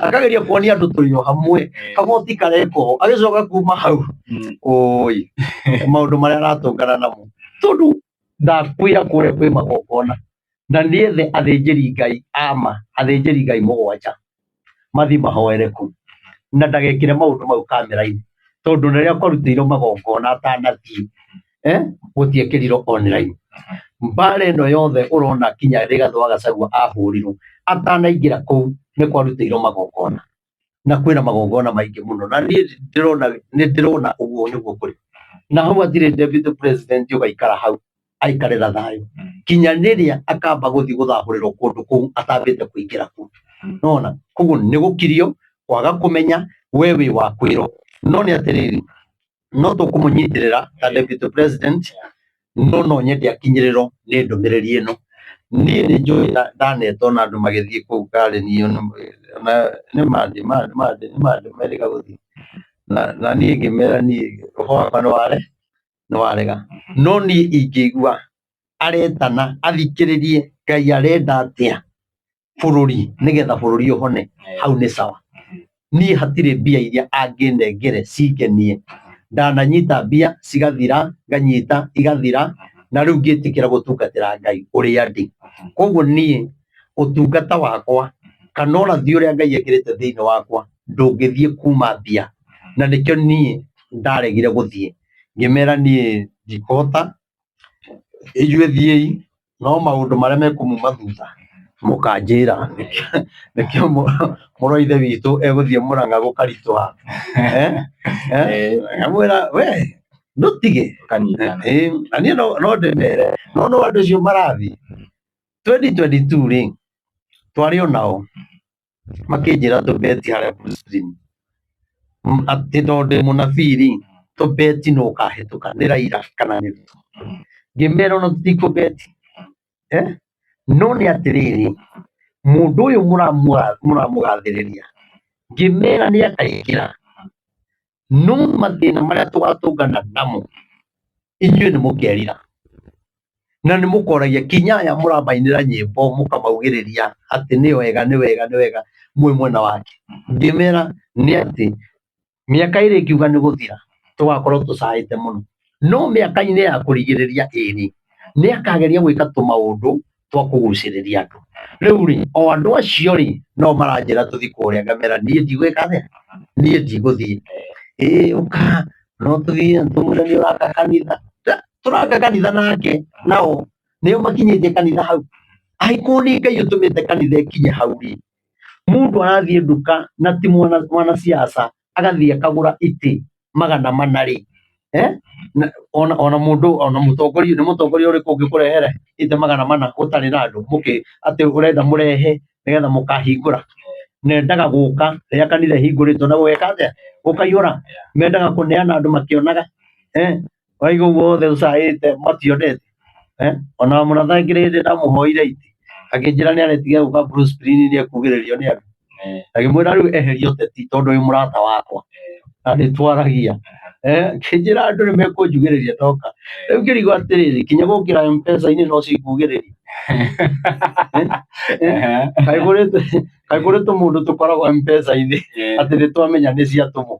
Akageria kuonia andũ tũrĩ o hamwe, kagoti karekwo ho, agĩcoka kuma hau, ũi, maũndũ marĩa aratũngana namo. Tondũ ndakwĩra kũrĩa kwĩ magongona, na nĩethe athĩnjĩri Ngai ama, athĩnjĩri Ngai mũgwanja, mathiĩ mahoere kũu, na ndagekĩre maũndũ mau kamera-inĩ, tondũ na rĩrĩa kwarutĩirwo magongona atanathiĩ, gũtiekĩrirwo online. Mbara ĩno yothe ũrona kinya Rigathĩ wa Gachagua ahũrirwo, atanaingĩra kũu nĩ kwarutĩirwo magongona. Na kwĩna magongona maingĩ mũno na niĩ ndĩrona nĩ ndĩrona ũguo nĩguo kũrĩ na hau hatirĩ deputy president ũgaikara hau aikare na thayũ kinya rĩrĩa akamba gũthiĩ gũthahũrĩrwo kũndũ kũu atambĩte kũingĩra kũu nona koguo nĩ gũkirio kwaga kũmenya we wĩ wa kwĩrwo no nĩ atĩrĩrĩ no tũkũmũnyitĩrĩra ta deputy president no no nyende akinyĩrĩrwo nĩ ndũmĩrĩri ĩno. Niĩ nĩ njũĩ ndanetwo na andũ magĩthiĩ kũu Karen nĩ mandĩ mandĩ mandĩ merĩga gũthiĩ na niĩ ngĩmera niĩ roho wakwa nĩ warega. No niĩ ingĩigua aretana athikĩrĩrie Ngai arenda atĩa bũrũri nĩgetha bũrũri ũhone hau nĩ sawa. Niĩ hatirĩ mbia iria angĩnengere cingenie. Ndananyita mbia cigathira, nganyita igathira, na rĩu ngĩtĩkĩra gũtungatĩra Ngai ũrĩa ndĩ. Koguo niĩ ũtungata wakwa kana ũrathi ũrĩa Ngai ekĩrĩte thĩinĩ wakwa ndũngĩthiĩ kuma mbia. Na nĩkĩo niĩ ndaregire gũthiĩ, ngĩmera niĩ ndikũhota inyuĩ thiĩi no maũndũ marĩa mekũmuma thutha mũkanjĩra. Nĩkĩo mũrũ wa ithe witũ egũthiĩ Mũrang'a gũkaritũha. Ngamwĩra we ndũtige. Na niĩ no ndĩmere no nĩ andũ acio marathiĩ 2022 rĩ twarĩ o nao makĩnjĩra tũbeti harĩa Blue Stream atĩ tondũ ndĩ mũnabii rĩ tũbeti nũ ũkahĩtũka nĩ Raila kana nĩ Ruto. Ngĩmera ona tũtikũbeti eh? No nĩ atĩrĩrĩ mũndũ ũyũ mũramũgathĩrĩria ngĩmera nĩ akaingĩra no mathĩna marĩa tũgatũngana namo inyuĩ nĩ mũkerira na nĩ mũkoragia kinya aya mũramainĩra nyĩmbo mũkamaugĩrĩria atĩ nĩ wega nĩ wega nĩ wega mwĩ mwena wake. Ngĩmera nĩ atĩ mĩaka ĩrĩ ĩngiuga nĩ gũthira tũgakorwo tũcaĩte mũno, no mĩaka-inĩ ya kũrigĩrĩria ĩrĩ nĩ akageria gwĩka tũmaũndũ twa kũgucĩrĩria andũ. Rĩu rĩ, o andũ acio rĩ, no maranjĩra tũthiĩ kũrĩa ngamera niĩ ndigwĩka atĩa, niĩ ndigũthiĩ. Ĩĩ ũka no tũthiĩ tũmwĩre nĩ ũraka kanitha. Tũraka kanitha nake nao nĩo makinyĩtie kanitha hau. Angĩkorwo nĩ Ngai ũtũmĩte kanitha ĩkinye hau rĩ, mũndũ arathiĩ nduka na ti mwanasiasa agathiĩ akagũra itĩ 400 rĩ, Eh? Na- Ona ona mũndũ ona mũtongoria nĩ mũtongoria ũrĩkũ ũngĩkũrehere itĩ 400 ũtarĩ na andũ mũkĩ atĩ ũrenda mũrehe nĩgetha mũkahingũra. Nendaga gũka rĩrĩa kanitha ĩhingũrĩtwo na gũgeka atĩa? Gũkaihũra. Mendaga kũneana andũ makĩonaga. Eh? Waigua ũguo wothe ũcaĩte mationete. Eh? Ona mũratha ngĩrĩ hĩndĩ ndamũhoire itĩ akĩnjĩra nĩ aretiga gũka Bruce Green nĩ ekugĩrĩrio nĩ andũ. Agĩmwĩra rĩu eherie ũteti tondũ wĩ mũrata wakwa na nĩ twaragia. Eh, akĩnjĩra andũ nĩ mekũnjugĩrĩria ndoka. Rĩu ngĩrigwo atĩrĩrĩ, kinya gũkĩra M-Pesa-inĩ no cikugĩrĩrie. Kaĩ kũrĩ kaĩ kũrĩ tũmũndũ tũkoragwo M-Pesa-inĩ atĩ nĩ twamenya nĩ ciatũmwo.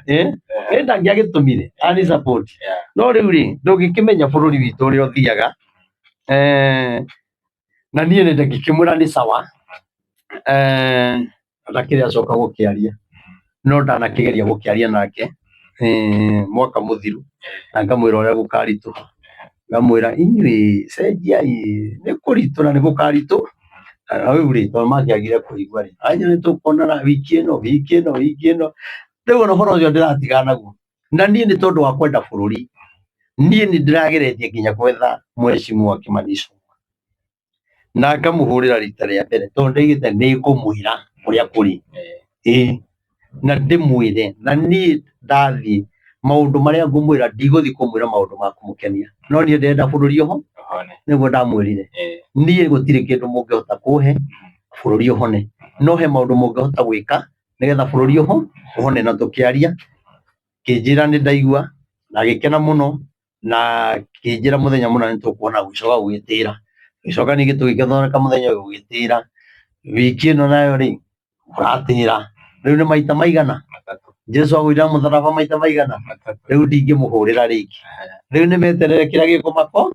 Eh, nĩ ndangĩagĩtũmire ani support. No rĩu rĩ, ndũngĩkĩmenya bũrũri witũ ũrĩa ũthiaga. Eh, na niĩ nĩ ngĩkĩmwĩra nĩ sawa. Eh, ndakĩrĩ acoka gũkĩaria no ndanakĩgeria gũkĩaria nake eh, mwaka mũthiru na ngamwĩra ũrĩa gũkaritũha ngamwĩra inyuĩ cenjiai nĩ kũritũ na nĩ gũkaritũ na rĩu rĩ tondũ mangĩagire kũigua rĩ anya nĩ tũkuonana wiki ĩno wiki ĩno wiki ĩno rĩu ona ũhoro ũcio ndĩratigana naguo na niĩ nĩ tondũ wa kwenda bũrũri niĩ nĩ ndĩrageretie nginya gwetha mheshimiwa Kimani Ichung'wa na ngamũhũrĩra rita rĩa mbere tondũ ndaigĩte nĩ ngũmwĩra ũrĩa kũrĩ ĩĩ na ndĩmwĩre na niĩ ndathiĩ maũndũ marĩa ngũmwĩra ndigũthiĩ kũmwĩra maũndũ ma kũmũkenia no niĩ ndĩrenda bũrũri ũho nĩguo ndamwĩrire niĩ gũtirĩ kĩndũ mũngĩhota kũhe bũrũri ũhone no he maũndũ mũngĩhota gwĩka nĩgetha bũrũri ũho ũhone na tũkĩaria kĩnjĩra nĩ ndaigua na agĩkena mũno na kĩnjĩra mũthenya mũna nĩ tũkuona gũgĩcoka gũgĩtĩra gĩcoka ningĩ tũgĩgĩthondeka mũthenya ũyũ gũgĩtĩra wiki ĩno nayo rĩ ũratĩra rĩu nĩ maita maigana Jesu agũire mũtharaba maita maigana rĩu ndingĩmũhũrĩra rĩngĩ rĩu nĩ meterere kĩrĩa gĩkũmako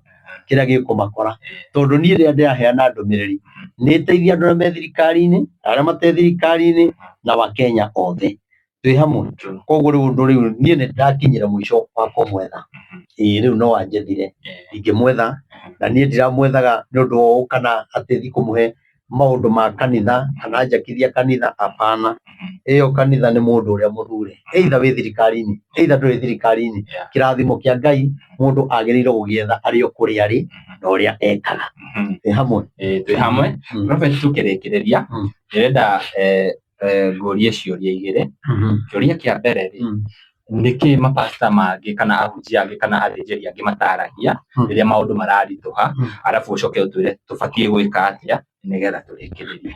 kĩrĩa gĩkũmakora tondũ niĩ rĩrĩa ndĩraheana ndũmĩrĩri nĩ teithia andũ arĩa me thirikari-inĩ arĩa mate thirikari-inĩ na wakenya othe twĩ hamwe koguo rĩu ũndũ rĩu niĩ nĩ ndakinyire mũico wa kũmwetha ĩĩ rĩu no anjethire ingĩmwetha na niĩ ndiramwethaga nĩ ũndũ wa ũũ kana atĩ thiĩ kũmũhe maũndũ ma kanitha kana njakithia kanitha apana ĩyo kanitha nĩ mũndũ ũrĩa mũthure either wĩ thirikari-inĩ either ndũrĩ thirikari-inĩ kĩrathimo kĩa Ngai mũndũ agĩrĩirwo gũgĩetha arĩ o kũrĩa arĩ na ũrĩa ekaga twĩ hamwe Ĩĩ, twĩ hamwe Prophet tũkĩrĩkĩrĩria ndĩrenda eh, eh, ngũrie ciũria igĩrĩ kĩũria kĩa mbere rĩ nĩkĩ mapasta mangĩ kana ahunjia angĩ kana athĩnjĩri angĩ mataragia rĩrĩa maũndũ mararitũha arabu ũcoke ũtwĩre tũbatiĩ gwĩka atĩa nĩgetha tũrĩkĩrĩrie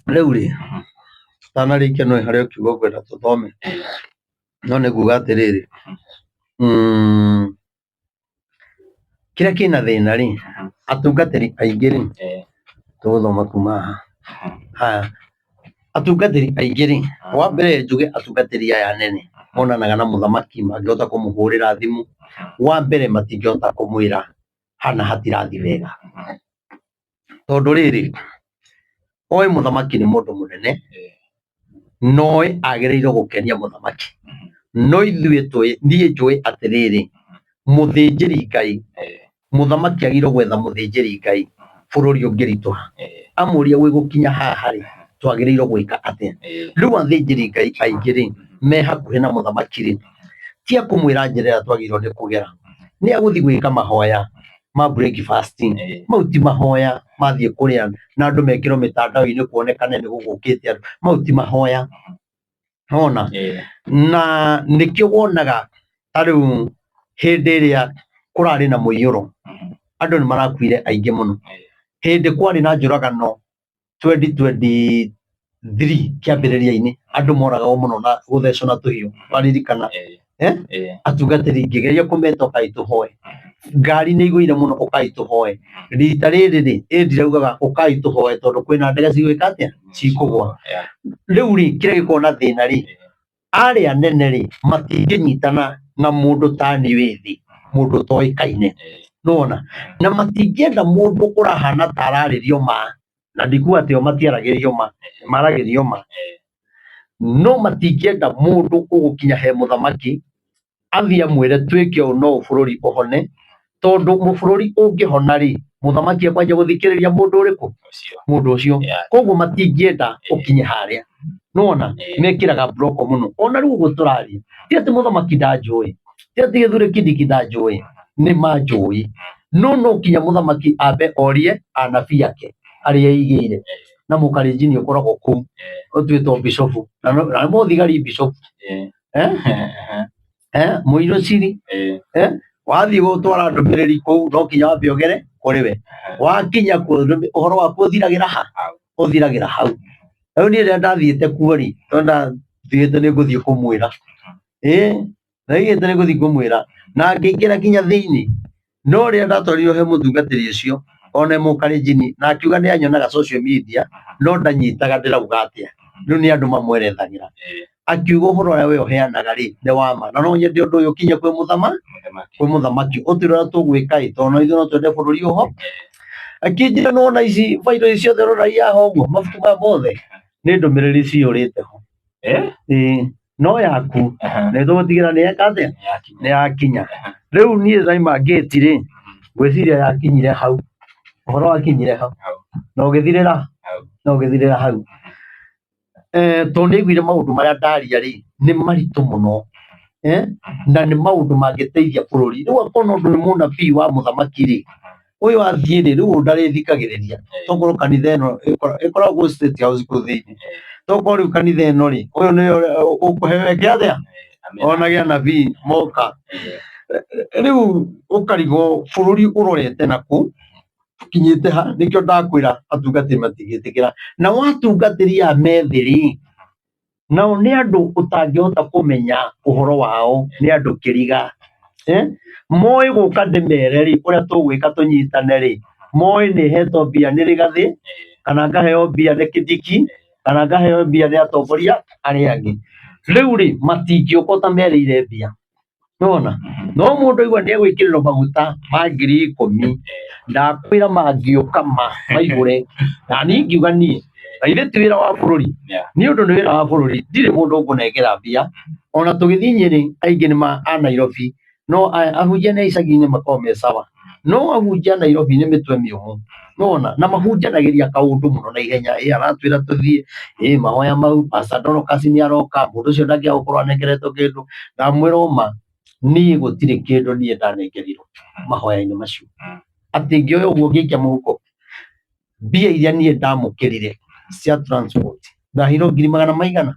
Rĩu rĩ, tũtanarĩkia no harĩ o kiugo ngwenda tũthome, no nĩ nguga atĩrĩrĩ, kĩrĩa kĩna thĩna rĩ, atungatĩri aingĩ rĩ, tũgũthoma kuma haha, haya, atungatĩri aingĩ rĩ, wa mbere njuge atungatĩri aya anene monanaga na mũthamaki mangĩhota kũmũhũrĩra thimũ, wa mbere matingĩhota kũmwĩra hana hatirathiĩ wega, tondũ rĩrĩ, oĩ mũthamaki nĩ mũndũ mũnene, na oĩ agĩrĩirwo gũkenia mũthamaki, no ithuĩ tũĩ, niĩ njũĩ atĩrĩrĩ, mũthĩnjĩri Ngai, mũthamaki agĩrĩirwo gwetha mũthĩnjĩri Ngai bũrũri ũngĩritũha, amũrie gwĩ gũkinya haha rĩ, twagĩrĩirwo gwĩka atĩa? Rĩu athĩnjĩri Ngai aingĩ rĩ, me hakuhĩ na mũthamaki rĩ, ti a kũmwĩra njĩra ĩrĩa twagĩrĩirwo nĩ kũgera, nĩ agũthiĩ gwĩka mahoya ma breakfast, mau ti mahoya mathiĩ kũrĩa na andũ mekĩrwo mĩtandao-inĩ kuonekane nĩ gũgũkĩte andũ, mau ti mahoya, nĩwona? Na nĩkĩo wonaga ta rĩu hĩndĩ ĩrĩa kũrarĩ na mũiyũro, andũ nĩ marakuire aingĩ mũno. Hĩndĩ kwarĩ na njũragano 2023 kĩambĩrĩria-inĩ andũ moragagwo mũno na gũthecwo na tũhiũ waririkana eh? Atungatĩri ngĩgeria kũmeta ũkai tũhoe ngari nĩ igũire mũno ũkai tũhoe rita rĩrĩ rĩ ĩ ndiraugaga ũkai tũhoe tondũ kwĩna ndege cigwĩka atĩa cikũgwa rĩu rĩ kĩrĩa gĩkoragwo na thĩna rĩ arĩa anene rĩ matingĩnyitana na mũndũ tani wĩ thĩ mũndũ ũtoĩkaine nĩwona na matingĩenda mũndũ ũrahana ta ararĩrio ma na ndikuga atĩ o matiaragĩrio ma maragĩrio ma no matingĩenda mũndũ ũgũkinya he mũthamaki athiĩ amwĩre twĩke ũũ no bũrũri ũhone tondũ bũrũri ũngĩhona rĩ mũthamaki ekwanjia gũthikĩrĩria mũndũ ũrĩkũ mũndũ ũcio koguo matingĩenda ũkinye harĩa. Nĩwona Ĩĩ. mekĩraga block mũno. Ona rĩu ũguo tũraria ti atĩ mũthamaki ndanjũĩ, ti atĩ Gĩthure Kindiki ndanjũĩ, nĩ manjũĩ, no no nginya mũthamaki ambe orie anabii ake arĩa eigĩire, na mũkarenjini ũkoragwo kũu ũtuĩtwo bishofu na na nĩ mũthigari bishofu. Eh? Eh? Mũirũciri. Eh? Wathiĩ gũtwara ndũmĩrĩri kũu no nginya wambe ũgere kũrĩ we. Wakinya kuo ũhoro waku ũthiragĩra ha? Hau. Ũthiragĩra hau. Rĩu niĩ rĩrĩa ndathiĩte kuo rĩ, tondũ ndathiĩte nĩ ngũthiĩ kũmwĩra, ĩĩ ndaigĩte nĩ ngũthiĩ kũmwĩra na ngĩingĩra nginya thĩinĩ. No rĩrĩa ndatwarirwo he mũtungatĩri ũcio ona mũkarenjini, na akiuga nĩ anyonaga social media no ndanyitaga ndĩrauga atĩa, rĩu nĩ andũ mamwerethagĩra. Akiuga ũhoro ũrĩa we ũheanaga rĩ nĩ wa ma, na no nyende ũndũ ũyũ ũkinye kwĩ Mũthamaki. kwĩ mũthamaki, ũtwĩre ũrĩa tũgwĩka ĩ, tondũ ithuĩ no twende bũrũri ũho. Akĩnjĩra nĩwona ici bairo ici ciothe ũrona haha ũguo, mabuku maya mothe nĩ ndũmĩrĩri ciyũrĩte ho. Ĩĩ, no yaku nĩ tũgũtigĩra nĩ yeka atĩa, nĩ yakinya. Rĩu niĩ ndaima ngĩti rĩ, ngwĩciria yakinyire hau, ũhoro wakinyire hau na ũgĩthirĩra na ũgĩthirĩra hau. Tondũ nĩ aiguire maũndũ marĩa ndaria rĩ, nĩ maritũ mũno, na nĩ maũndũ mangĩteithia bũrũri. Rĩu akona ũndũ nĩ mũnabii wa mũthamaki rĩ, ũyũ athiĩ rĩ, rĩu ũyũ ndarĩthikagĩrĩria. Tokorwo kanitha ĩno ĩkoragwo State House kũu thĩinĩ. Tokorwo rĩu kanitha ĩno rĩ, ũyũ nĩwe ũkũheo eke atĩa? Onage anabii moka. Rĩu ũkarigwo bũrũri ũrorete nakũ, ũkinyĩte ha, nĩkĩo ndakwĩra atungatĩri matingĩtĩkĩra. Nao atungatĩri aya me thĩ rĩ, nao nĩ andũ ũtangĩhota kũmenya ũhoro wao, nĩ andũ kĩriga. Moĩ gũka ndĩmere rĩ, ũrĩa tũgwĩka tũnyitane rĩ, moĩ nĩ hetwo mbia nĩ Rigathĩ, kana ngaheo mbia nĩ Kindiki, kana ngaheo mbia nĩ atongoria arĩa angĩ. Rĩu rĩ, matingĩũka ũtamerĩire mbia. Nĩwona? No mũndũ aigua nĩ egwĩkĩrĩrwo maguta ma 10,000, ndakwĩra mangĩũka ma maihũre. Na niĩ ingiuga niĩ, na githĩ ti wĩra wa bũrũri? Nĩ ũndũ nĩ wĩra wa bũrũri, ndirĩ mũndũ ngũnengera mbia. Ona tũgĩthiĩ Nyĩrĩ, aingĩ nĩ ma a Nairobi, no ahunjia nĩ a icagi-inĩ makoragwo me sawa. No ahunjia a Nairobi nĩ mĩtwe mĩũmũ. Nĩwona? Na mahunjanagĩria kaũndũ mũno na ihenya. Ĩ aratwĩra tũthiĩ, ĩ mahoya mau, Pastor Dorcas nĩ aroka, mũndũ ũcio ndangĩaga gũkorwo anengeretwo kĩndũ. Ndamwĩra ũma, niĩ gũtirĩ kĩndũ niĩ ndanengerirwo mahoya-inĩ macio. Atĩ ngĩoya ũguo ngĩikia mũhuko, mbia iria niĩ ndamũkĩrire cia transport, ndaheirwo ngiri magana maigana?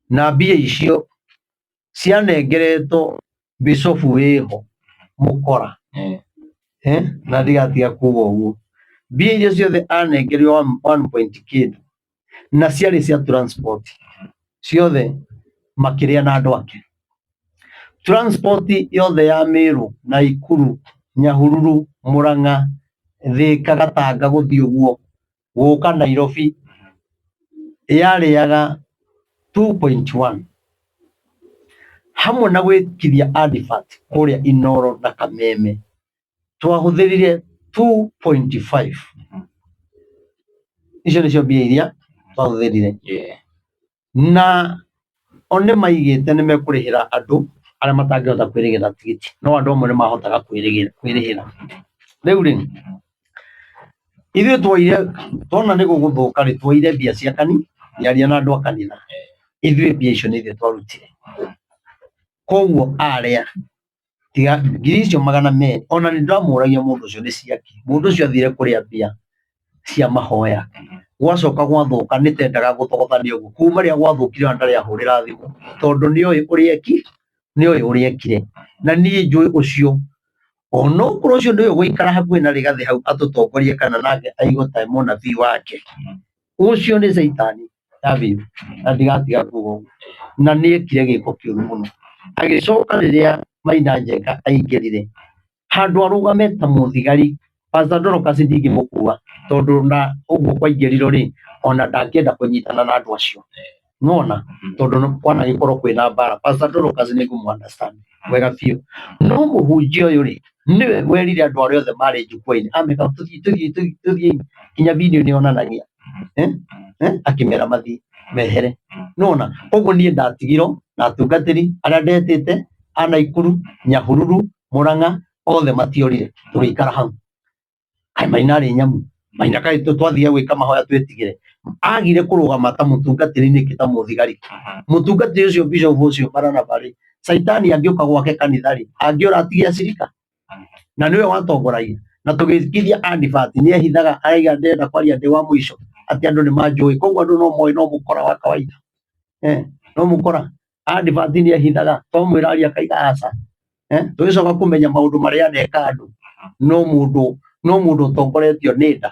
Na mbia icio cianengeretwo bishofu wĩho mũkora. Na ndigatiga kuga ũguo. Mbia iria ciothe anengerirwo one point kĩndũ, na ciarĩ cia transport ciothe makĩrĩa na andũ ake. Transport yothe ya Meru, Naikuru, Nyahururu, Murang'a, Thika, Gatanga gũthiĩ ũguo gũka Nairobi yarĩaga 2.1 hamwe na gwĩkithia advert kũrĩa Inooro na Kameme twahũthĩrire 2.5. Icio nĩcio mbia iria twahũthĩrire. Na o nĩ maigĩte nĩ mekũrĩhĩra andũ arĩa matangĩhota kwĩrĩhĩra tigiti, no andũ amwe nĩ mahotaga kwĩrĩhĩra. Rĩu rĩ, ithuĩ twoire twona nĩ gũgũthũka rĩ, twoire mbia cia ngĩaria na andũ a kanitha, ithuĩ mbia icio nĩ ithuĩ twarutire. Koguo arĩa tiga ngiri icio 200, ona nĩ ndamũragia mũndũ ũcio nĩ ciake. Mũndũ ũcio athire kũrĩa mbia cia mahoya, gwacoka gwathũka nĩ tendaga gũthogothania ũguo. Kuma rĩrĩa gwathũkire ona ndarĩ ahũrĩra thimũ, tondũ nĩoĩ ũrĩa eki, nĩoĩ ũrĩa ekire. Na niĩ njũĩ ũcio onokorwo ũcio nĩwe ũgũikara hakuhĩ na Rigathĩ hau atũtongorie kana nake aigwo ta mũnabii wake, ũcio nĩ caitani ya biũ, na ndigatiga kuga ũguo. Na nĩ ekire gĩko kĩũru mũno. Agĩcoka rĩrĩa Maina Njenga aingĩrire, handũ arũgame ta mũthigari, Pastor Dorcas ndingĩmũkua tondũ na ũguo kwaingĩrirwo rĩ, ona ndangĩenda kũnyitana na andũ acio. Nĩwona? Tondũ kwanagĩkorwo kwĩna mbara. Pastor Dorcas nĩ ngũmũ understand wega biũ. No mũhunjia ũyũ rĩ, nĩwe werire andũ arĩa othe marĩ jukwaa-inĩ, ameka tũthiĩ tũthiĩ tũthiĩ tũthiĩ, nginya video nĩ yonanagia, akĩmera mathiĩ mehere. Nĩwona? Koguo niĩ ndatigirwo na atungatĩri arĩa ndetĩte a Naikuru, Nyahururu, Murang'a, othe matiorire, tũgĩikara hau. Kaĩ Maina arĩ nyamũ? Maina kaĩ twathiaga gwĩka mahoya twĩtigĩre agire kũrũgama ta mũtungatĩri nĩkĩ ta mũthigari mũtungatĩri ũcio bishop ũcio Baranaba rĩ caitani angĩũka gwake kanitha rĩ angĩũra atige acirika na nĩwe watongoragia na tũgĩkithia advert nĩ ehithaga araiga ndĩrenda kwaria ndĩ wa mũico atĩ andũ nĩ manjũĩ koguo andũ no moĩ no mũkora wa kawaida eh, no mũkora advert nĩ ehithaga twamwĩra aria akaiga aca eh, tũgĩcoka kũmenya maũndũ marĩa aneka andũ no mũndũ no mũndũ ũtongoretio nĩ nda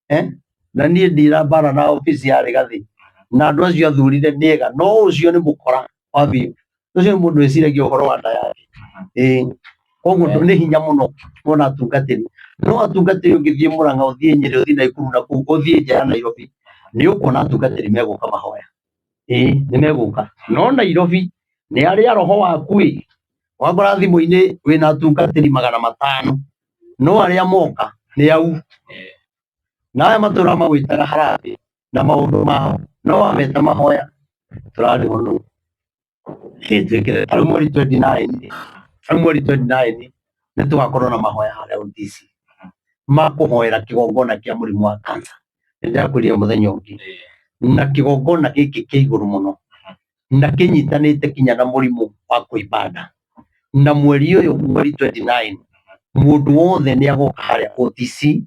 eh, na niĩ ndira mbara na obici ya Rigathi na andũ acio athurire nĩ ega no ũcio nĩ mũkora wa biũ ũcio nĩ mũndũ wĩciragia ũhoro wa nda yake ĩĩ koguo nĩ hinya mũno kuona atungatĩri no atungatĩri ũngĩthiĩ Mũrang'a ũthiĩ Nyĩrĩ ũthiĩ Naikuru na kũu ũthiĩ nja ya Nairobi nĩ ũkuona atungatĩri megũka mahoya ĩĩ nĩ megũka no Nairobi nĩ arĩa roho waku ĩ wakora thimũ-inĩ wĩna atungatĩri 500 no arĩa moka nĩ au na aya matũra magwĩtaga harambee na maũndũ mao no wameta mahoya tũrarĩhwo nũ twĩkĩre ta rĩu mweri 29 rĩ ta rĩu mweri 29 nĩ tũgakorwo na mahoya harĩa OTC ma kũhoera kĩgongona kĩa mũrimũ wa cancer nĩ ndĩrakwĩrire mũthenya ũngĩ na kĩgongona gĩkĩ kĩ igũrũ mũno na kĩnyitanĩte kinya na mũrimũ wa kũimba nda na mweri ũyũ mweri 29 mũndũ wothe nĩ agoka harĩa OTC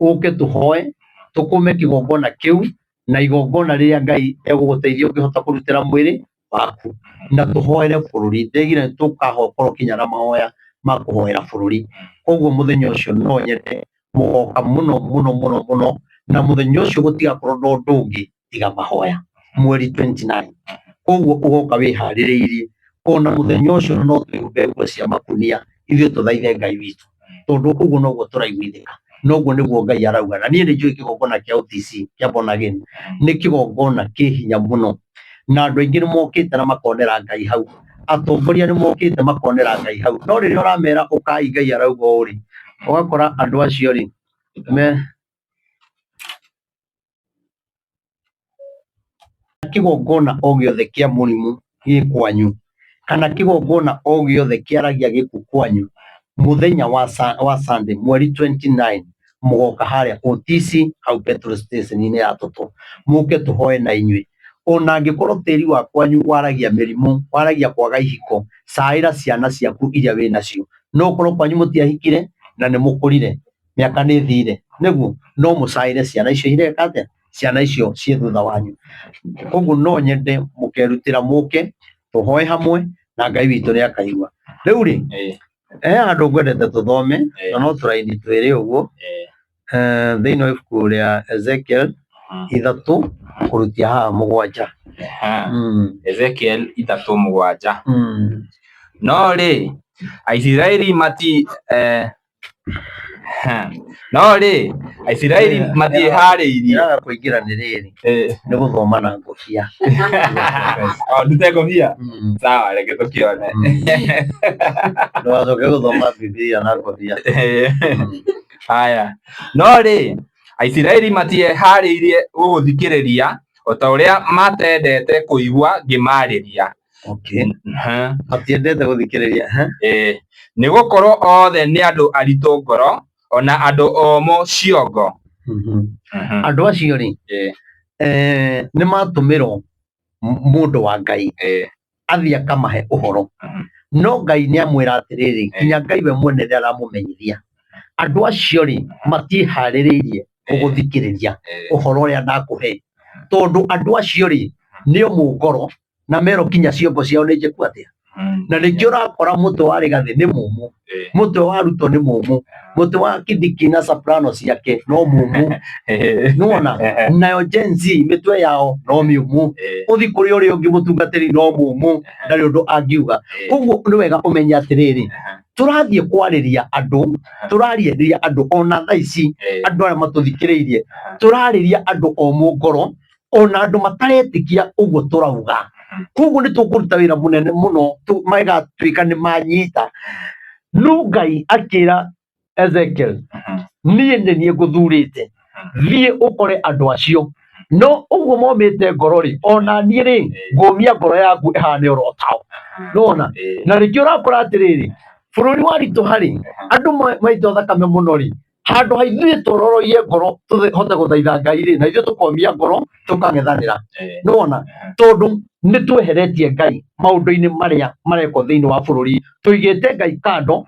ũke tũhoe tũkũme kĩgongona kĩu na igongona rĩrĩa Ngai egũgũteithia ũngĩhota kũrutĩra mwĩrĩ waku na tũhoere bũrũri ndĩgire tũkahokorwo kinya na mahoya ma kũhoera bũrũri koguo mũthenya ũcio no nyende mũgoka mũno mũno mũno mũno na mũthenya ũcio gũtigakorwo na ũndũ ũngĩ tiga mahoya mweri 29 koguo ũgoka wĩharĩrĩirie ona mũthenya ũcio no twĩhumbe nguo cia makunia ithuĩ tũthaithe Ngai witũ tondũ ũguo noguo tũraiguithĩka noguo nĩguo Ngai arauga na niĩ nĩ njũĩ kĩgongona kĩa OTC kĩa Born Again nĩ kĩgongona kĩ hinya mũno na andũ aingĩ nĩ mokĩte na makonera Ngai hau atongoria nĩ mokĩte makonera Ngai hau no rĩrĩa ũramera ũkai Ngai arauga ũũ rĩ ũgakora andũ acio rĩ me kĩgongona o gĩothe kĩa mũrimũ gĩ kwanyu kana kĩgongona o gĩothe kĩaragia gĩkuũ kwanyu mũthenya wa Sunday mweri 29 mũgoka harĩa OTC hau petrol station-inĩ ya Toto mũke tũhoe na inyuĩ ona angĩkorwo tĩri wa kwanyu waragia mĩrimũ waragia kwaga ihiko caĩra ciana ciaku iria wĩ nacio no ũkorwo kwanyu mũtiahikire na nĩ mũkũrire mĩaka nĩ ĩthire nĩguo no mũcaĩre ciana icio ireka atĩa ciana icio ciĩ thutha wanyu koguo no nyende mũkerutĩra mũke tũhoe hamwe na Ngai witũ nĩ akaigua rĩu rĩ he handũ ngwendete tũthome na no tũraini twĩrĩ ũguo thĩinĩ wa ibuku rĩa Ezekiel 3 kũrutia haha 7. Ezekiel 3:7. No rĩ Aisiraeli mati no rĩ Aisiraeli matiĩharĩirie Ndĩraga kũingĩra nĩ rĩrĩ nĩ gũthoma na ngobia. Ndute ngobia sawa reke tũkĩone. Ndũgacoke gũthoma Bibilia na ngobia. Haya no rĩ Aisiraeli matiĩharĩirie gũgũthikĩrĩria o ta ũrĩa matendete kũigua ngĩmaarĩria. Okay. Matiendete gũthikĩrĩria. Nĩ gũkorwo othe nĩ andũ aritũ ngoro ona andũ omũ ciongo. Andũ acio rĩ nĩ matũmĩrwo mũndũ wa Ngai athiĩ akamahe ũhoro no Ngai nĩ amwĩra atĩrĩrĩ kinya Ngai we mwene nĩ aramũmenyithia andũ acio rĩ matiĩharĩrĩirie gũgũthikĩrĩria ũhoro ũrĩa ndakũhe tondũ andũ acio rĩ nĩ omũ ngoro na mero kinya ciongo ciao nĩ njĩku atĩa na nĩkĩo ũrakora mũtwe wa Rigathĩ nĩ mũmũ mũtwe wa Ruto nĩ mũmũ mũtwe wa Kindiki na Soprano ciake no mũmũ nĩwona nayo Gen Z mĩtwe yao no mĩũmũ ũthi kũrĩ ũrĩa ũngĩ mũtungatĩri no mũmũ ndarĩ ũndũ angiuga koguo nĩ wega ũmenye atĩrĩrĩ tũrathiĩ kwarĩria andũ tũrarĩria andũ ona thaa ici andũ arĩa matũthikĩrĩirie tũrarĩria andũ omũ ngoro ona andũ mataretĩkia ũguo tũrauga koguo nĩ tũkũruta wĩra mũnene mũno magatuĩka nĩ manyita no Ngai akĩra Ezekiel niĩ nĩ niĩ ngũthurĩte thiĩ ũkore andũ acio no ũguo momĩte ngoro rĩ ona niĩ rĩ ngũmia ngoro yaku ĩhane oro tao nona na nĩkĩo ũrakora atĩrĩrĩ bũrũri waritũha rĩ andũ maitwo thakame mũno rĩ Handũ ha ithuĩ tũroroie ngoro tũhote gũthaitha Ngai rĩ, na ithuĩ tũkomia ngoro tũkang'ethanĩra. Nĩwona, tondũ nĩ tweheretie Ngai maũndũ-inĩ marĩa marekwo thĩinĩ wa bũrũri, tũigĩte Ngai kando,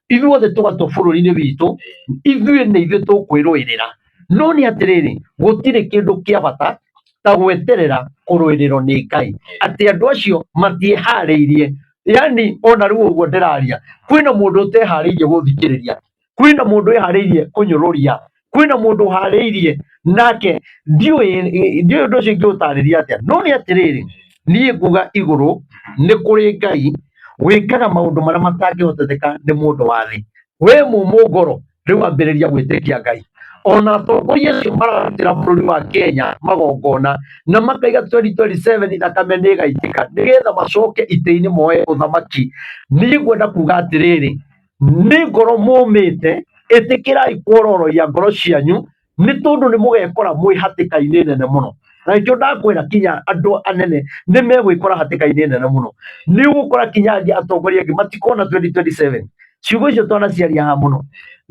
ithuothe tũgatua bũrũri-inĩ witũ, ithuĩ nĩ ithuĩ tũkwĩrũĩrĩra. No nĩ atĩrĩrĩ, gũtirĩ kĩndũ kĩa bata ta gweterera kũrũĩrĩrwo nĩ Ngai, atĩ andũ acio matiĩharĩirie. Yani ona rĩu ũguo ndĩraria, kwĩna mũndũ ũteharĩirie gũthikĩrĩria, kwĩna mũndũ wĩharĩirie kũnyũrũria, kwĩna mũndũ ũharĩirie nake ndiũĩ ndiũĩ ũndũ ũcio ingĩũtarĩria atĩa. No nĩ atĩrĩrĩ, niĩ nguga igũrũ nĩ kũrĩ Ngai wĩkaga maũndũ marĩa matangĩhoteteka nĩ mũndũ wa thĩ. We mũmũ ngoro rĩu ambĩrĩria gwĩtĩkia Ngai. Ona atongoria acio mararutĩra bũrũri wa Kenya magongona na makaiga 2027 thakame nĩ ĩgaitĩka nĩgetha macoke itĩ-inĩ moe ũthamaki. Niĩ ngwenda kuga atĩrĩrĩ, nĩ ngoro mũmĩte, ĩtĩkĩrai kuororoia ngoro cianyu nĩ tondũ nĩ mũgekora mwĩ hatĩka-inĩ nene mũno. Na nĩkĩo ndakwĩra kinya andũ anene nĩ megwĩkora hatĩka-inĩ nene mũno. Nĩ ũgũkora kinya angĩ atongoria angĩ matikona 2027. Ciugo icio twanaciaria haha mũno.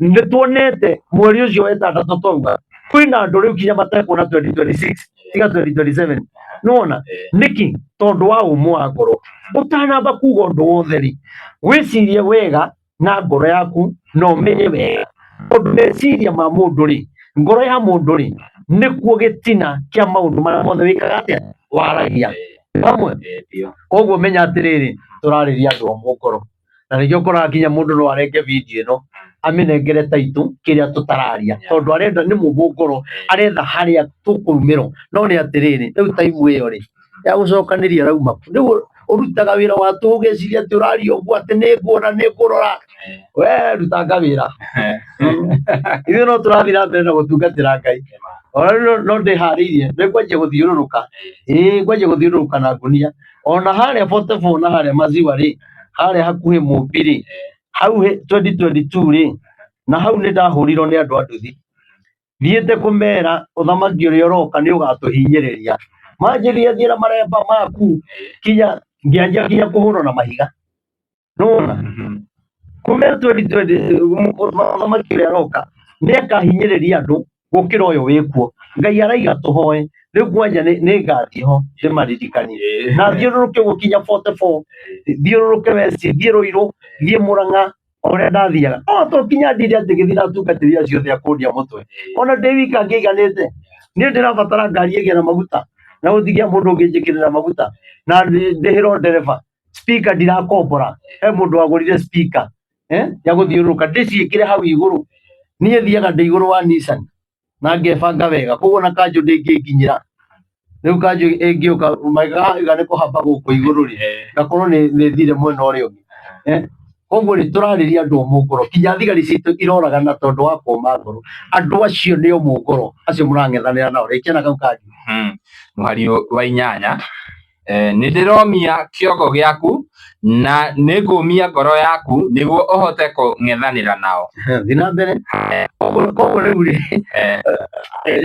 Nĩ tuonete mweri ũcio wa ĩtandatũ twauga kwĩna andũ rĩu kinya matekuona 2026 tiga 2027. Nĩwona? Nĩkĩ? Tondũ wa ũmũ wa ngoro. Ũtanamba kuga ũndũ wothe rĩ, wĩcirie wega na ngoro yaku na ũmenye wega. Tondũ meciria ma mũndũ rĩ, ngoro ya mũndũ rĩ, nĩkuo gĩtina kĩa maũndũ marĩa mothe wĩkaga atĩa? Waragia. Hamwe? Koguo menya atĩrĩrĩ, tũrarĩria andũ omũ ngoro. Na nĩkĩo ũkoraga nginya mũndũ no arenge video ĩno amĩnengere taitũ kĩrĩa tũtararia, tondũ arenda nĩ mũmũ ngoro, aretha harĩa tũkũrumĩrwo. No nĩ atĩrĩrĩ, rĩu time ĩyo rĩ, ya gũcokanĩria rauma kũ? Rĩu ũrutaga wĩra wa tũhũ ũgeciria atĩ ũraria ũguo atĩ nĩ nguona nĩ ngũrora. We rutanga wĩra. Ithuĩ no tũrathiĩ na mbere na gũtungatĩra Ngai. Ona rĩu no ndĩharĩirie nĩ ngwanjia gũthiũrũrũka. Ĩĩ ngwanjia gũthiũrũrũka na ngunia. Ona harĩa 44 na harĩa maziwa rĩ, harĩa hakuhĩ Mũmbi rĩ, hau 2022 rĩ, na hau nĩ ndahũrirwo nĩ andũ a nduthi. Thiĩte kũmera ũthamaki ũrĩa ũroka nĩ ũgatũhinyĩrĩria. Manjĩrire thiĩ na maremba maku kinya ngĩanjia kinya kũhũrwo na mahiga. Nĩwona? Kũmera 2020 mũthamaki ũrĩa aroka nĩ akahinyĩrĩria andũ gũkĩra ũyũ wĩkuo. Ngai araiga tũhoe. Rĩu kwanja nĩ ngathiĩ ho ndĩmaririkanie. Na thiũrũrũke ũguo kinya 44, thiũrũrũke West, thiĩ Ruiru, thiĩ Murang'a, o ũrĩa ndathiaga. No to kinya ndinde atĩ ngĩthiĩ na atungatĩri acio othe a kũndia mũtwe. Ona ndĩ wika ngĩiganĩte. Niĩ ndĩrabatara ngari ĩgĩe na maguta na gũtigĩa mũndũ ũngĩnjĩkĩrĩra maguta na ndĩhĩrwo ndereba. Speaker ndirakombora, he mũndũ wagũrire speaker ya gũthiũrũrũka ndĩciĩkĩre hau igũrũ. Niĩ thiaga ndĩ igũrũ wa Nissan na ngebanga wega, koguo ona kanjũ ndĩngĩnginyĩra. Rĩu kanjũ ĩngĩũka maiga nĩ kũhamba gũkũ igũrũ rĩ, ngakorwo nĩ thire mwena ũrĩa ũngĩ. Koguo rĩ, tũrarĩria andũ omũ ngoro, kinya thigari citũ iroragana tondũ wa kũma ngoro. Andũ acio nĩ omũ ngoro, acio mũrang'ethanĩra nao. Rĩkia na kau kangĩ. Mũhari wa inyanya, Nĩ ndĩromia kĩongo gĩaku na nĩ ngũmia ngoro yaku nĩguo ũhote kũng'ethanĩra nao. Thiĩ na mbere. Koguo rĩu rĩ,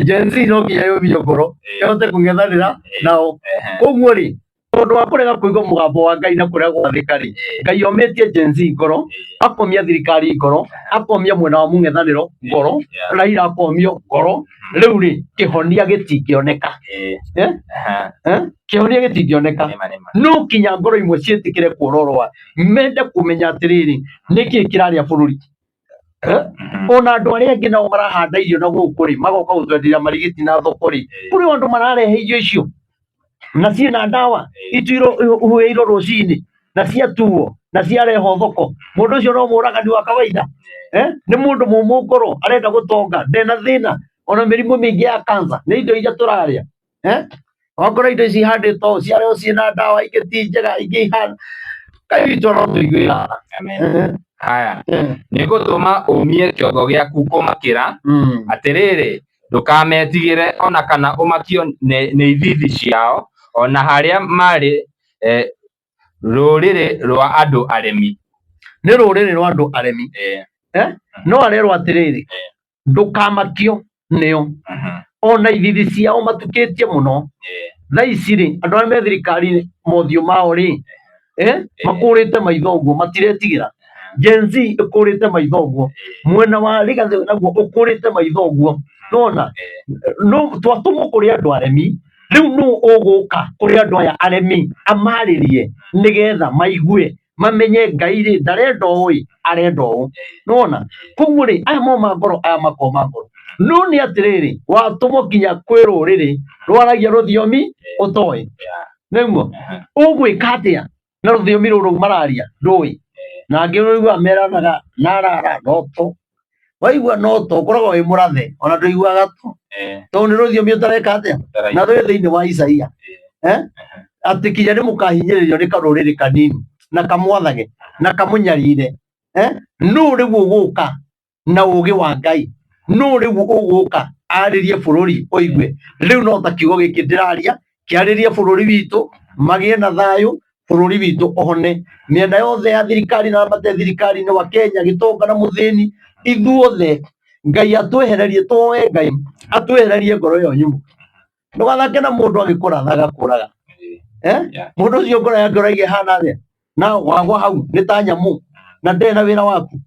Gen Z no nginya yũmio ngoro ĩhote kũng'ethanĩra nao. Koguo rĩ, tondũ wa kũrega kũigua mũgambo wa Ngai na kũrega gwathĩka rĩ, Ngai omĩtie Gen Z ngoro, akomia thirikari ngoro, akomia mwena wa mũng'ethanĩro ngoro, Raila akomio ngoro. Rĩu rĩ, kĩhonia gĩtingĩoneka. Eh? Eh? Kĩhonia gĩtingĩoneka. No kinya ngoro imwe ciĩtĩkĩre kuororoa, mende kũmenya atĩrĩrĩ, nĩkĩ kĩrarĩa bũrũri. Eh? Ona andũ arĩa angĩ nao marahanda irio na gũkũ rĩ, magoka gũtwenderia marigiti na thoko rĩ, kũrĩ o andũ mararehe irio icio na ciĩna ndawa ituirwo ihuhĩirwo rũcinĩ na ciatuo na ciarehwo thoko. Mũndũ ũcio no mũragani wa kawaida. Eh? Nĩ mũndũ mũmũ ngoro arenda gũtonga, ndena thĩna ona mĩrimũ mĩingĩ ya cancer nĩ indo iria tũrarĩa. Eh? Wakora indo ici ihandĩtwo ciarehwo ciĩna ndawa ingĩ ti njega ingĩ ihana Ngai witũ arotũiguĩra tha. Amen. Haya, nĩ ngũtũma ũmie kĩongo gĩaku kũmakĩra, atĩrĩrĩ, ndũkametigĩre o na kana ũmakio nĩ ithiithi ciao, o na harĩa marĩ rũrĩrĩ rwa andũ aremi. Nĩ rũrĩrĩ rwa andũ aremi. Eh? No arerwo atĩrĩrĩ, ndũkamakio nĩo ona ithithi ciao matukĩtie mũno. Thaa ici rĩ, andũ arĩa me thirikari mothiũ mao rĩ, makũrĩte maitho ũguo matiretigĩra. Gen Z ĩkũrĩte maitho ũguo, mwena wa Rigathĩ naguo ũkũrĩte maitho ũguo, nona no twatũmwo kũrĩ andũ aremi. Rĩu nũ ũgũka kũrĩ andũ aya aremi amarĩrie nĩgetha maigue mamenye Ngai rĩ ndarenda ũũ ĩ, arenda ũũ, nona koguo rĩ aya moma ngoro, aya makoma ngoro. No nĩ atĩrĩrĩ, watũmwo nginya kwĩ rũrĩrĩ rwaragia rũthiomi ũtoĩ, nĩguo ũgwĩka atĩa na rũthiomi rũrũ mararia ndũĩ, na angĩ ũiguaga meranaga narara noto, waigua noto ũkoragwo wĩ mũrathe ona ndũiguaga to, tondũ nĩ rũthiomi ũtareka atĩa na rwĩ thĩinĩ wa Isaia, atĩ kinya nĩ mũkahinyĩrĩrio nĩ karũrĩrĩ kanini na kamwathage na kamũnyarire, nũ rĩu ũgũka na ũgĩ wa Ngai? Nũ rĩu ũgũka arĩrie bũrũri ũigue? Rĩu no ta kiugo gĩkĩ ndĩraria kĩarĩrie bũrũri witũ, magĩe na thayũ, bũrũri witũ ũhone. Mĩena yothe ya thirikari na mate thirikari-inĩ wa Kenya, gĩtonga na mũthĩni, ithuothe Ngai atwehererie, tũhoe Ngai atwehererie ngoro ĩyo nyũmũ. Ndũgathake na mũndũ agĩkũratha agakũraga, mũndũ ũcio ngoro yake ũraiga ĩhana atĩa? Na wagwa hau nĩ ta nyamũ na ndĩrĩ na wĩra waku,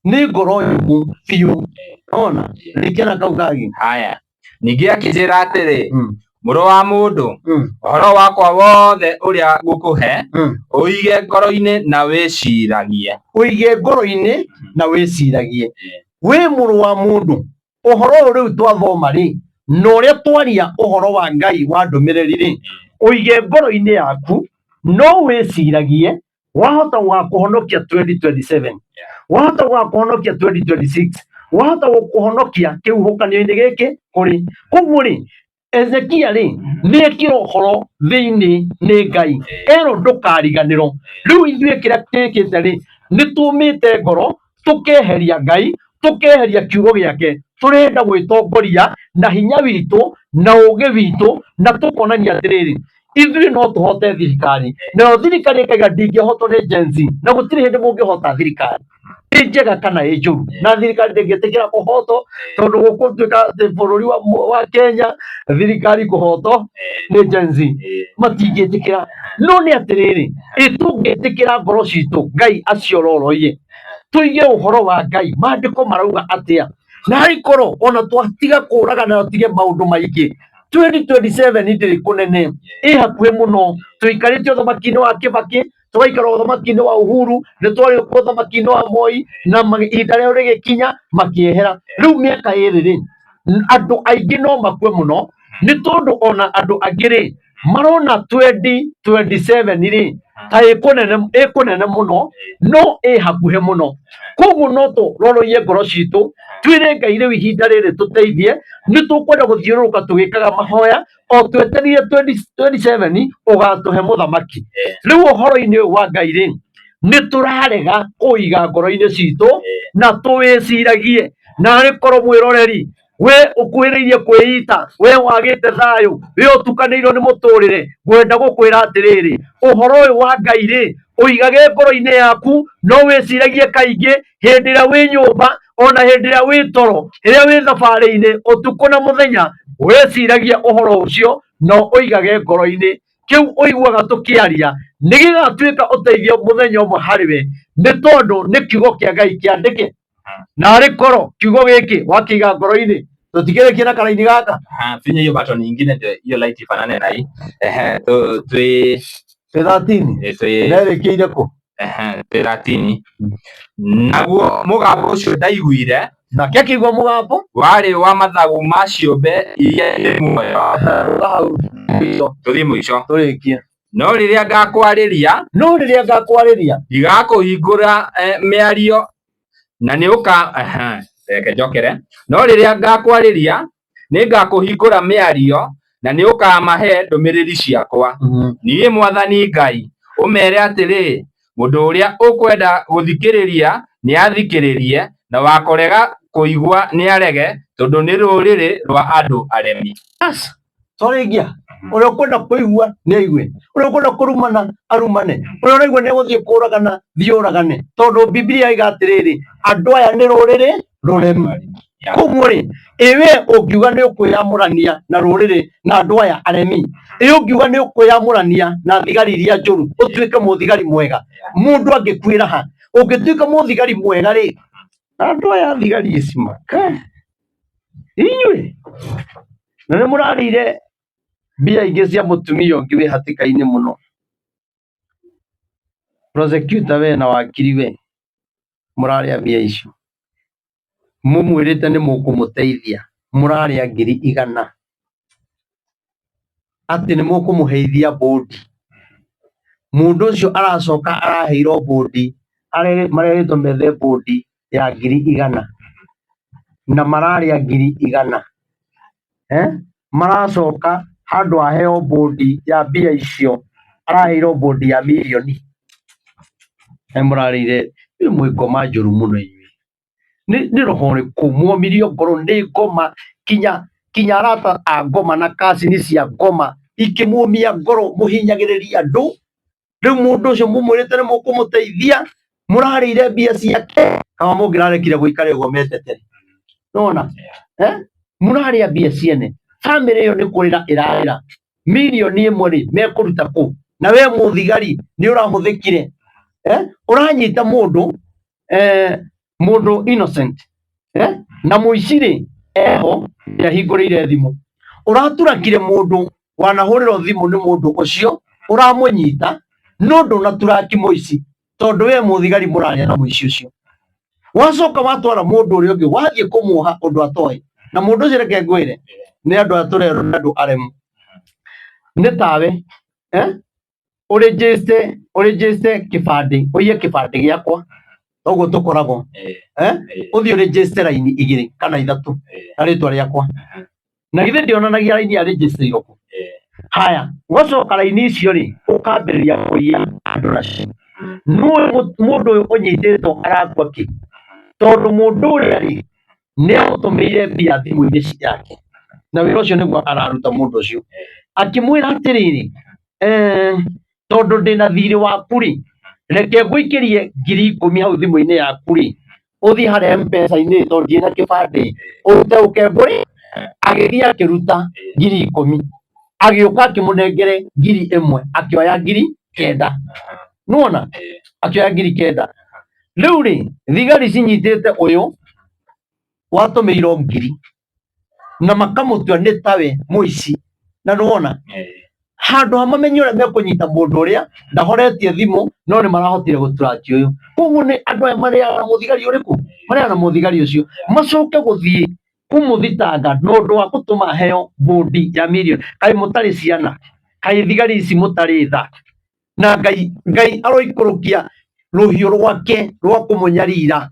nĩ ngoro nyũmũ biũ. Ona rĩkia na kau kangĩ. Haya, ningĩ akĩnjĩra atĩrĩ, mũrũ wa mũndũ, ũhoro wakwa wothe ũrĩa ngũkũhe, ũige ngoro-inĩ na wĩciragie. Ũige ngoro-inĩ na wĩciragie. Wĩ mũrũ wa mũndũ, ũhoro ũyũ rĩu twathoma rĩ, na ũrĩa twaria ũhoro wa Ngai wa ndũmĩrĩri rĩ, ũige ngoro-inĩ yaku, no wĩciragie, wahota gũgakũhonokia 2027, wahota gũgakũhonokia 2026, wahota gũkũhonokia kĩhuhũkanio-inĩ gĩkĩ kũrĩ. Koguo rĩ, Ezekia rĩ, nĩ ekĩra ũhoro thĩinĩ nĩ Ngai, erwo ndũkariganĩrwo. Rĩu ithuĩ kĩrĩa twĩkĩte rĩ, nĩ tũmĩte ngoro, tũkeheria Ngai, tũkeheria kiugo gĩake, tũrenda gwĩtongoria na hinya witũ na ũgĩ witũ, na tũkonania atĩrĩrĩ, ithuĩ no tũhote thirikari, nayo thirikari ĩkaiga ndingĩhotwo nĩ Gen Z, na gũtirĩ hĩndĩ mũngĩhota thirikari ĩ njega kana ĩ njũru, na thirikari ndĩngĩtĩkĩra kũhotwo, tondũ gũkũtuĩka atĩ bũrũri wa Kenya thirikari kũhotwo nĩ Gen Z, matingĩtĩkĩra. No nĩ atĩrĩrĩ, ĩ tũngĩtĩkĩra ngoro citũ Ngai aciororoie, tũige ũhoro wa Ngai, maandĩko marauga atĩa, na harĩkorwo ona twatiga kũragana na tũtige maũndũ maingĩ, 2027 ndĩrĩ kũnene, ĩ hakuhĩ mũno. Tũikarĩte ũthamaki-inĩ wa Kĩbakĩ, tũgaikara ũthamaki-inĩ wa Uhuru, nĩ twarĩ ũthamaki-inĩ wa Moi, na ihinda rĩao rĩgĩkinya makĩehera. Rĩu mĩaka ĩrĩ rĩ, andũ aingĩ no makue mũno, nĩ tondũ ona andũ angĩ rĩ marona 2027 rĩ ta ĩkũnene mũno, no ĩ hakuhĩ mũno. Koguo no tũroroie ngoro citũ, twĩre Ngai rĩu ihinda rĩrĩ tũteithie, nĩ tũkwenda gũthiũrũrũka tũgĩkaga mahoya o twetereire 2027 ũgatũhe mũthamaki. Rĩu ũhoro-inĩ ũyũ wa Ngai rĩ, nĩ tũrarega kũiga ngoro-inĩ citũ na tũwĩciragie. Na arĩ korwo mwĩroreri we ũkuhĩrĩirie kwĩita, we wagĩte thayũ, we ũtukanĩirwo nĩ mũtũrĩre, ngwenda gũkwĩra atĩrĩrĩ, ũhoro ũyũ wa Ngai rĩ, ũigage ngoro-inĩ yaku, no wĩciragie kaingĩ hĩndĩ ĩrĩa wĩ nyũmba, ona hĩndĩ ĩrĩa wĩ toro, rĩrĩa wĩ thabarĩ-inĩ, ũtukũ na mũthenya, wĩciragie ũhoro ũcio na ũigage ngoro-inĩ. Kĩu ũiguaga tũkĩaria nĩ gĩgatuĩka ũteithio mũthenya ũmwe harĩ we, nĩ tondũ nĩ kiugo kĩa Ngai kĩandĩke. Na arĩ korwo kiugo gĩkĩ wakĩiga ngoro-inĩ, tũtikĩrĩkie na karaini gaka. Finya hiyo button nyingine ndio hiyo light ifanane na hii. Ehe, tu twi Twĩ 13 twi nerĩkĩire kũ? Ehe, twĩ 13. Naguo mũgambo ũcio ndaiguire Nake akĩigua mũgambo warĩ wa mathagu ma ciũmbe iria irĩ muoyo. Hau mũico. Tũthiĩ mũico. Tũrĩkie. No rĩrĩa ngakwarĩria, No rĩrĩa ngakwarĩria, ndigakũhingũra mĩario na nĩ ũka, reke njokere. No rĩrĩa ngakwarĩria, nĩ ngakũhingũra mĩario na nĩ ũkamahe ndũmĩrĩri ciakwa. Niĩ Mwathani Ngai, ũmeere atĩrĩ, mũndũ ũrĩa ũkwenda gũthikĩrĩria nĩ athikĩrĩrie, na wa kũrega kũigua nĩ arege, tondũ nĩ rũrĩrĩ rwa andũ aremi. Twarĩkia, ũrĩa ũkwenda kũigua nĩ aigue, ũrĩa ũkwenda kũrumana arumane, ũrĩa ũraigua nĩ egũthiĩ kũragana thiĩ ũragane, tondũ Bibilia ĩga atĩrĩrĩ, andũ aya nĩ rũrĩrĩ rũremi. Koguo rĩ, ĩ we ũngiuga nĩ ũkwĩyamũrania na rũrĩrĩ na andũ aya aremi, ĩ ũngiuga nĩ ũkwĩyamũrania na thigari iria njũru, ũtuĩke mũthigari mwega, mũndũ angĩkuĩra ha? Ũngĩtuĩka mũthigari mwega rĩ, andũ aya thigari ici maka inyuĩ na nĩ mũrarĩire mbia ingĩ cia mũtumia ũngĩ wĩ hatĩka-inĩ mũno. Prosecutor we na wakiri we mũrarĩa mbia icio mũmwĩrĩte nĩ mũkũmũteithia mũrarĩa 100,000 atĩ nĩ mũkũmũheithia bũndi. Mũndũ ũcio aracoka araheirwo bũndi, marerĩtwo methe bũndi ya 100,000 na mararĩa 100,000 eh? Maracoka handũ aheo bũndi ya mbia icio araheirwo bũndi ya mirioni. Nĩ mũrarĩire mwĩ ngoma njũru mũno inyuĩ. Nĩ roho ũrĩkũ mwomirio ngoro nĩ ngoma kinya kinya arata a ngoma na kacini cia ngoma ikĩmũmia ngoro mũhinyagĩrĩria andũ. Rĩu mũndũ ũcio mũmwĩrĩte nĩ mũkũmũteithia mũrarĩire mbia ciake kaba mũngĩrarekire gũikare ũguo metetere. Nĩwona eh? Mũrarĩa mbia ciene bamĩrĩ ĩyo nĩ kũrĩra ĩrarĩra 1 million rĩ mekũruta kũ? Na we mũthigari nĩ ũrahũthĩkire eh? Ũranyita mũndũ mũndũ innocent eh? Na mũici rĩ eho nĩahingũrĩire thimũ ũraturakire mũndũ wanahũrĩrwo thimũ nĩ mũndũ ũcio ũramũnyita no ndũnaturaki mũici tondũ we mũthigari mũraria na mũici ũcio wacoka watwara mũndũ ũrĩa ũngĩ wathiĩ kũmuoha ũndũ atoĩ na mũndũ ũcio reke ngwĩre nĩ andũ aya tũrerwo nĩ andũ aremu nĩ tawe eh? Ũrĩnjĩste kĩbandĩ ũiye kĩbandĩ gĩakwa ũguo tũkoragwo eh? Ũthiĩ ũrĩnjĩste raini igĩrĩ kana ithatũ na rĩtwa rĩakwa na githĩ ndĩonanagia raini ya rĩnjĩstĩirwo kũ haya wacoka raini icio rĩ ũkambĩrĩria kũiya andũ nacio nũĩ mũndũ ũyũ ũnyitĩtwo arakua kĩ tondũ mũndũ ũrĩa rĩ nĩ amũtũmĩire mbia thimũ-inĩ ciake na wĩra ũcio nĩguo araruta mũndũ ũcio akĩmwĩra atĩrĩrĩ tondũ ndĩna thirĩ waku rĩ reke ngũikĩrie 10,000 hau thimũ-inĩ yaku rĩ ũthiĩ harĩa M-Pesa-inĩ tondũ ndirĩ na kĩbandĩ ũrute ũkembũrĩ agĩthiĩ akĩruta 10,000 agĩũka akĩmũnengere 1,000 akĩoya 9,000 nĩwona akĩoya 9,000 rĩu rĩ thigari cinyitĩte ũyũ watũmĩirwo ngiri na makamũtua nĩ tawe mũici na nĩwona handũ ha mamenye ũrĩa mekũnyita mũndũ ũrĩa ndahoretie thimũ no nĩ marahotire gũturaki ũyũ koguo nĩ andũ aya marĩaga na mũthigari ũrĩkũ marĩaga na mũthigari ũcio macoke gũthiĩ kũmũthitanga na ũndũ wa gũtũma heo bũndi ya mirioni kaĩ mũtarĩ ciana kaĩ thigari ici mũtarĩ tha na Ngai Ngai aroikũrũkia rũhiũ rwake rwa kũmũnyarira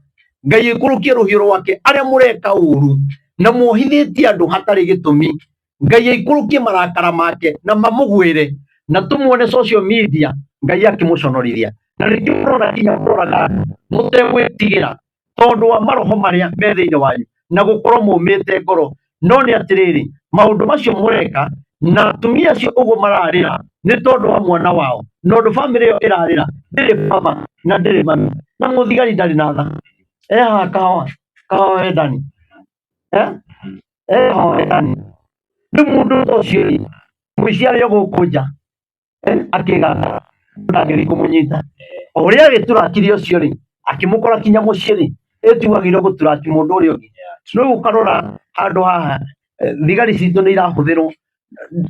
Ngai aikũrũkie rũhiũ rwake arĩa mũreka ũru na muohithĩtie andũ hatarĩ gĩtũmi Ngai aikũrũkie marakara make na mamũgwĩre na tũmuone social media Ngai akĩmũconorithia na nĩkĩo mũrona nginya mũroraga andũ mũtegwĩtigĩra tondũ wa maroho marĩa me thĩinĩ wanyu na gũkorwo mũmĩte ngoro no nĩ atĩrĩrĩ maũndũ macio mũreka na atumia acio ũguo mararĩra nĩ tondũ wa mwana wao na ũndũ bamĩrĩ ĩyo ĩrarĩra ndĩrĩ baba na ndĩrĩ mami na mũthigari ndarĩ na tha e haha kahawa kahawa wendani eh e haha wendani rĩu mũndũ ta ũcio rĩ mũici arĩ o gũkũ nja akĩganda ndangĩthiĩ kũmũnyita o ũrĩa agĩturakire ũcio rĩ akĩmũkora kinya mũciĩ rĩ ĩtiwagĩrĩirwo gũturaki mũndũ ũrĩa ũngĩ rĩu ũkarora handũ haha thigari citũ nĩ irahũthĩrwo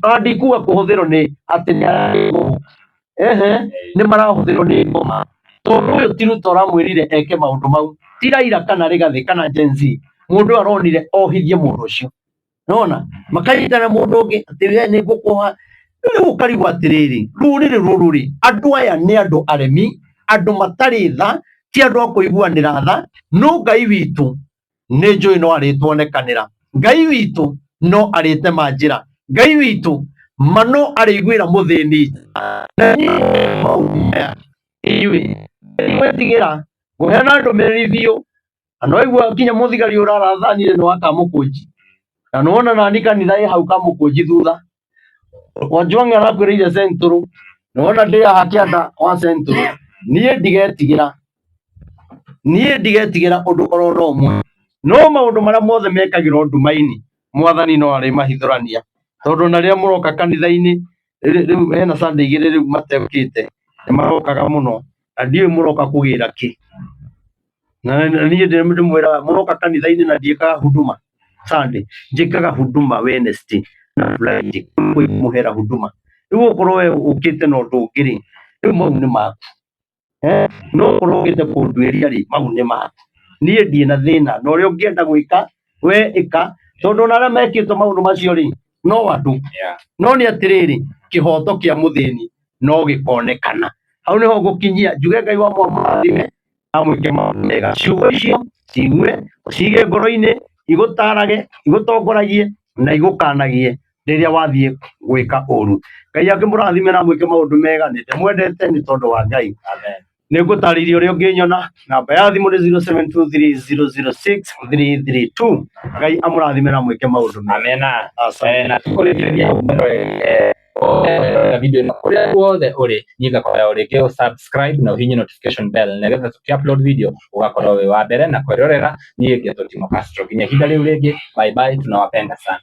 na ndikuga kũhũthĩrwo nĩ atĩ nĩ ehe nĩ marahũthĩrwo nĩ ngoma tondũ ũyũ ti Ruto ũramwĩrire eke maũndũ mau ti Raila kana Rigathĩ kana Gen Z mũndũ ũyũ aronire ohithie mũndũ ũcio nona makanyitana mũndũ ũngĩ atĩ we nĩ ngũkũha rĩu ũkarigwo atĩrĩrĩ rũrĩrĩ rũrũ rĩ andũ aya nĩ andũ aremi andũ matarĩ tha ti andũ a kũiguanĩra tha no Ngai witũ nĩ njũĩ no arĩtuonekanĩra Ngai witũ no arĩtema njĩra Ngai witũ ma no arĩiguĩra mũthĩni na inyuĩ maũndũ maya inyuĩ gwĩtigĩra ngũheana ndũmĩrĩri biũ na nĩwaigua nginya mũthigari ũrarathanire nĩ wa Kamũkũnji na nĩwona nani kanitha ĩ hau Kamũkũnji thutha Ojwang arakwĩrĩire Central nĩwona ndĩ haha kĩanda wa Central niĩ ndigetigĩra niĩ ndigetigĩra ũndũ oro na ũmwe no maũndũ marĩa mothe mekagĩrwo nduma-inĩ mwathani no arĩmahithũrania tondũ na rĩrĩa mũroka kanitha-inĩ rĩu hena Sunday igĩrĩ rĩu matekĩte nĩ marokaga mũno. Na ndiũĩ mũroka kũgĩra kĩ. Na niĩ ndĩmwĩraga mũroka kanitha-inĩ na ndiĩkaga huduma Sunday, njĩkaga huduma Wednesday na Friday, mũhera huduma. Rĩu okorwo we ũkĩte na ũndũ ũngĩ rĩ, rĩu mau nĩ maku. No ũkorwo ũkĩte kũnduĩria rĩ, mau nĩ maku. Niĩ ndirĩ na thĩna na ũrĩa ũngĩenda gwĩka we ĩka, tondũ ona arĩa mekĩtwo maũndũ macio rĩ, no andũ. No nĩ atĩrĩrĩ, kĩhoto kĩa mũthĩni no gĩkonekana. Hau nĩho ngũkinyia njuge Ngai wa mũrathime amwĩke maũndũ mega. Ciugo icio ciigue, ũcige ngoro-inĩ, igũtarage, igũtongoragie na igũkanagie rĩrĩa wathiĩ gwĩka ũru. Ngai akĩmũrathime na amwĩke maũndũ mega. Nĩ ndĩmwendete nĩ tondũ wa Ngai. Amen. Nĩ ngũtarĩria ũrĩa ũngĩnyona. Namba ya thimũ nĩ 0723006332. Ngai amũrathime na amwĩke maũndũ mega. Amena. Asante. Na tũkũrĩkĩrĩria hau video ĩno kũrĩa guothe ũrĩ, niĩ ngakoya o rĩngĩ ũ subscribe na ũhihinye notification bell nĩgetha tũkĩ upload video ũgakorwo wĩ wa mbere na kwĩrorera. Niĩ ngetwo Timo Castro. Nginya ihinda rĩu rĩngĩ, bye bye, tunawapenda sana.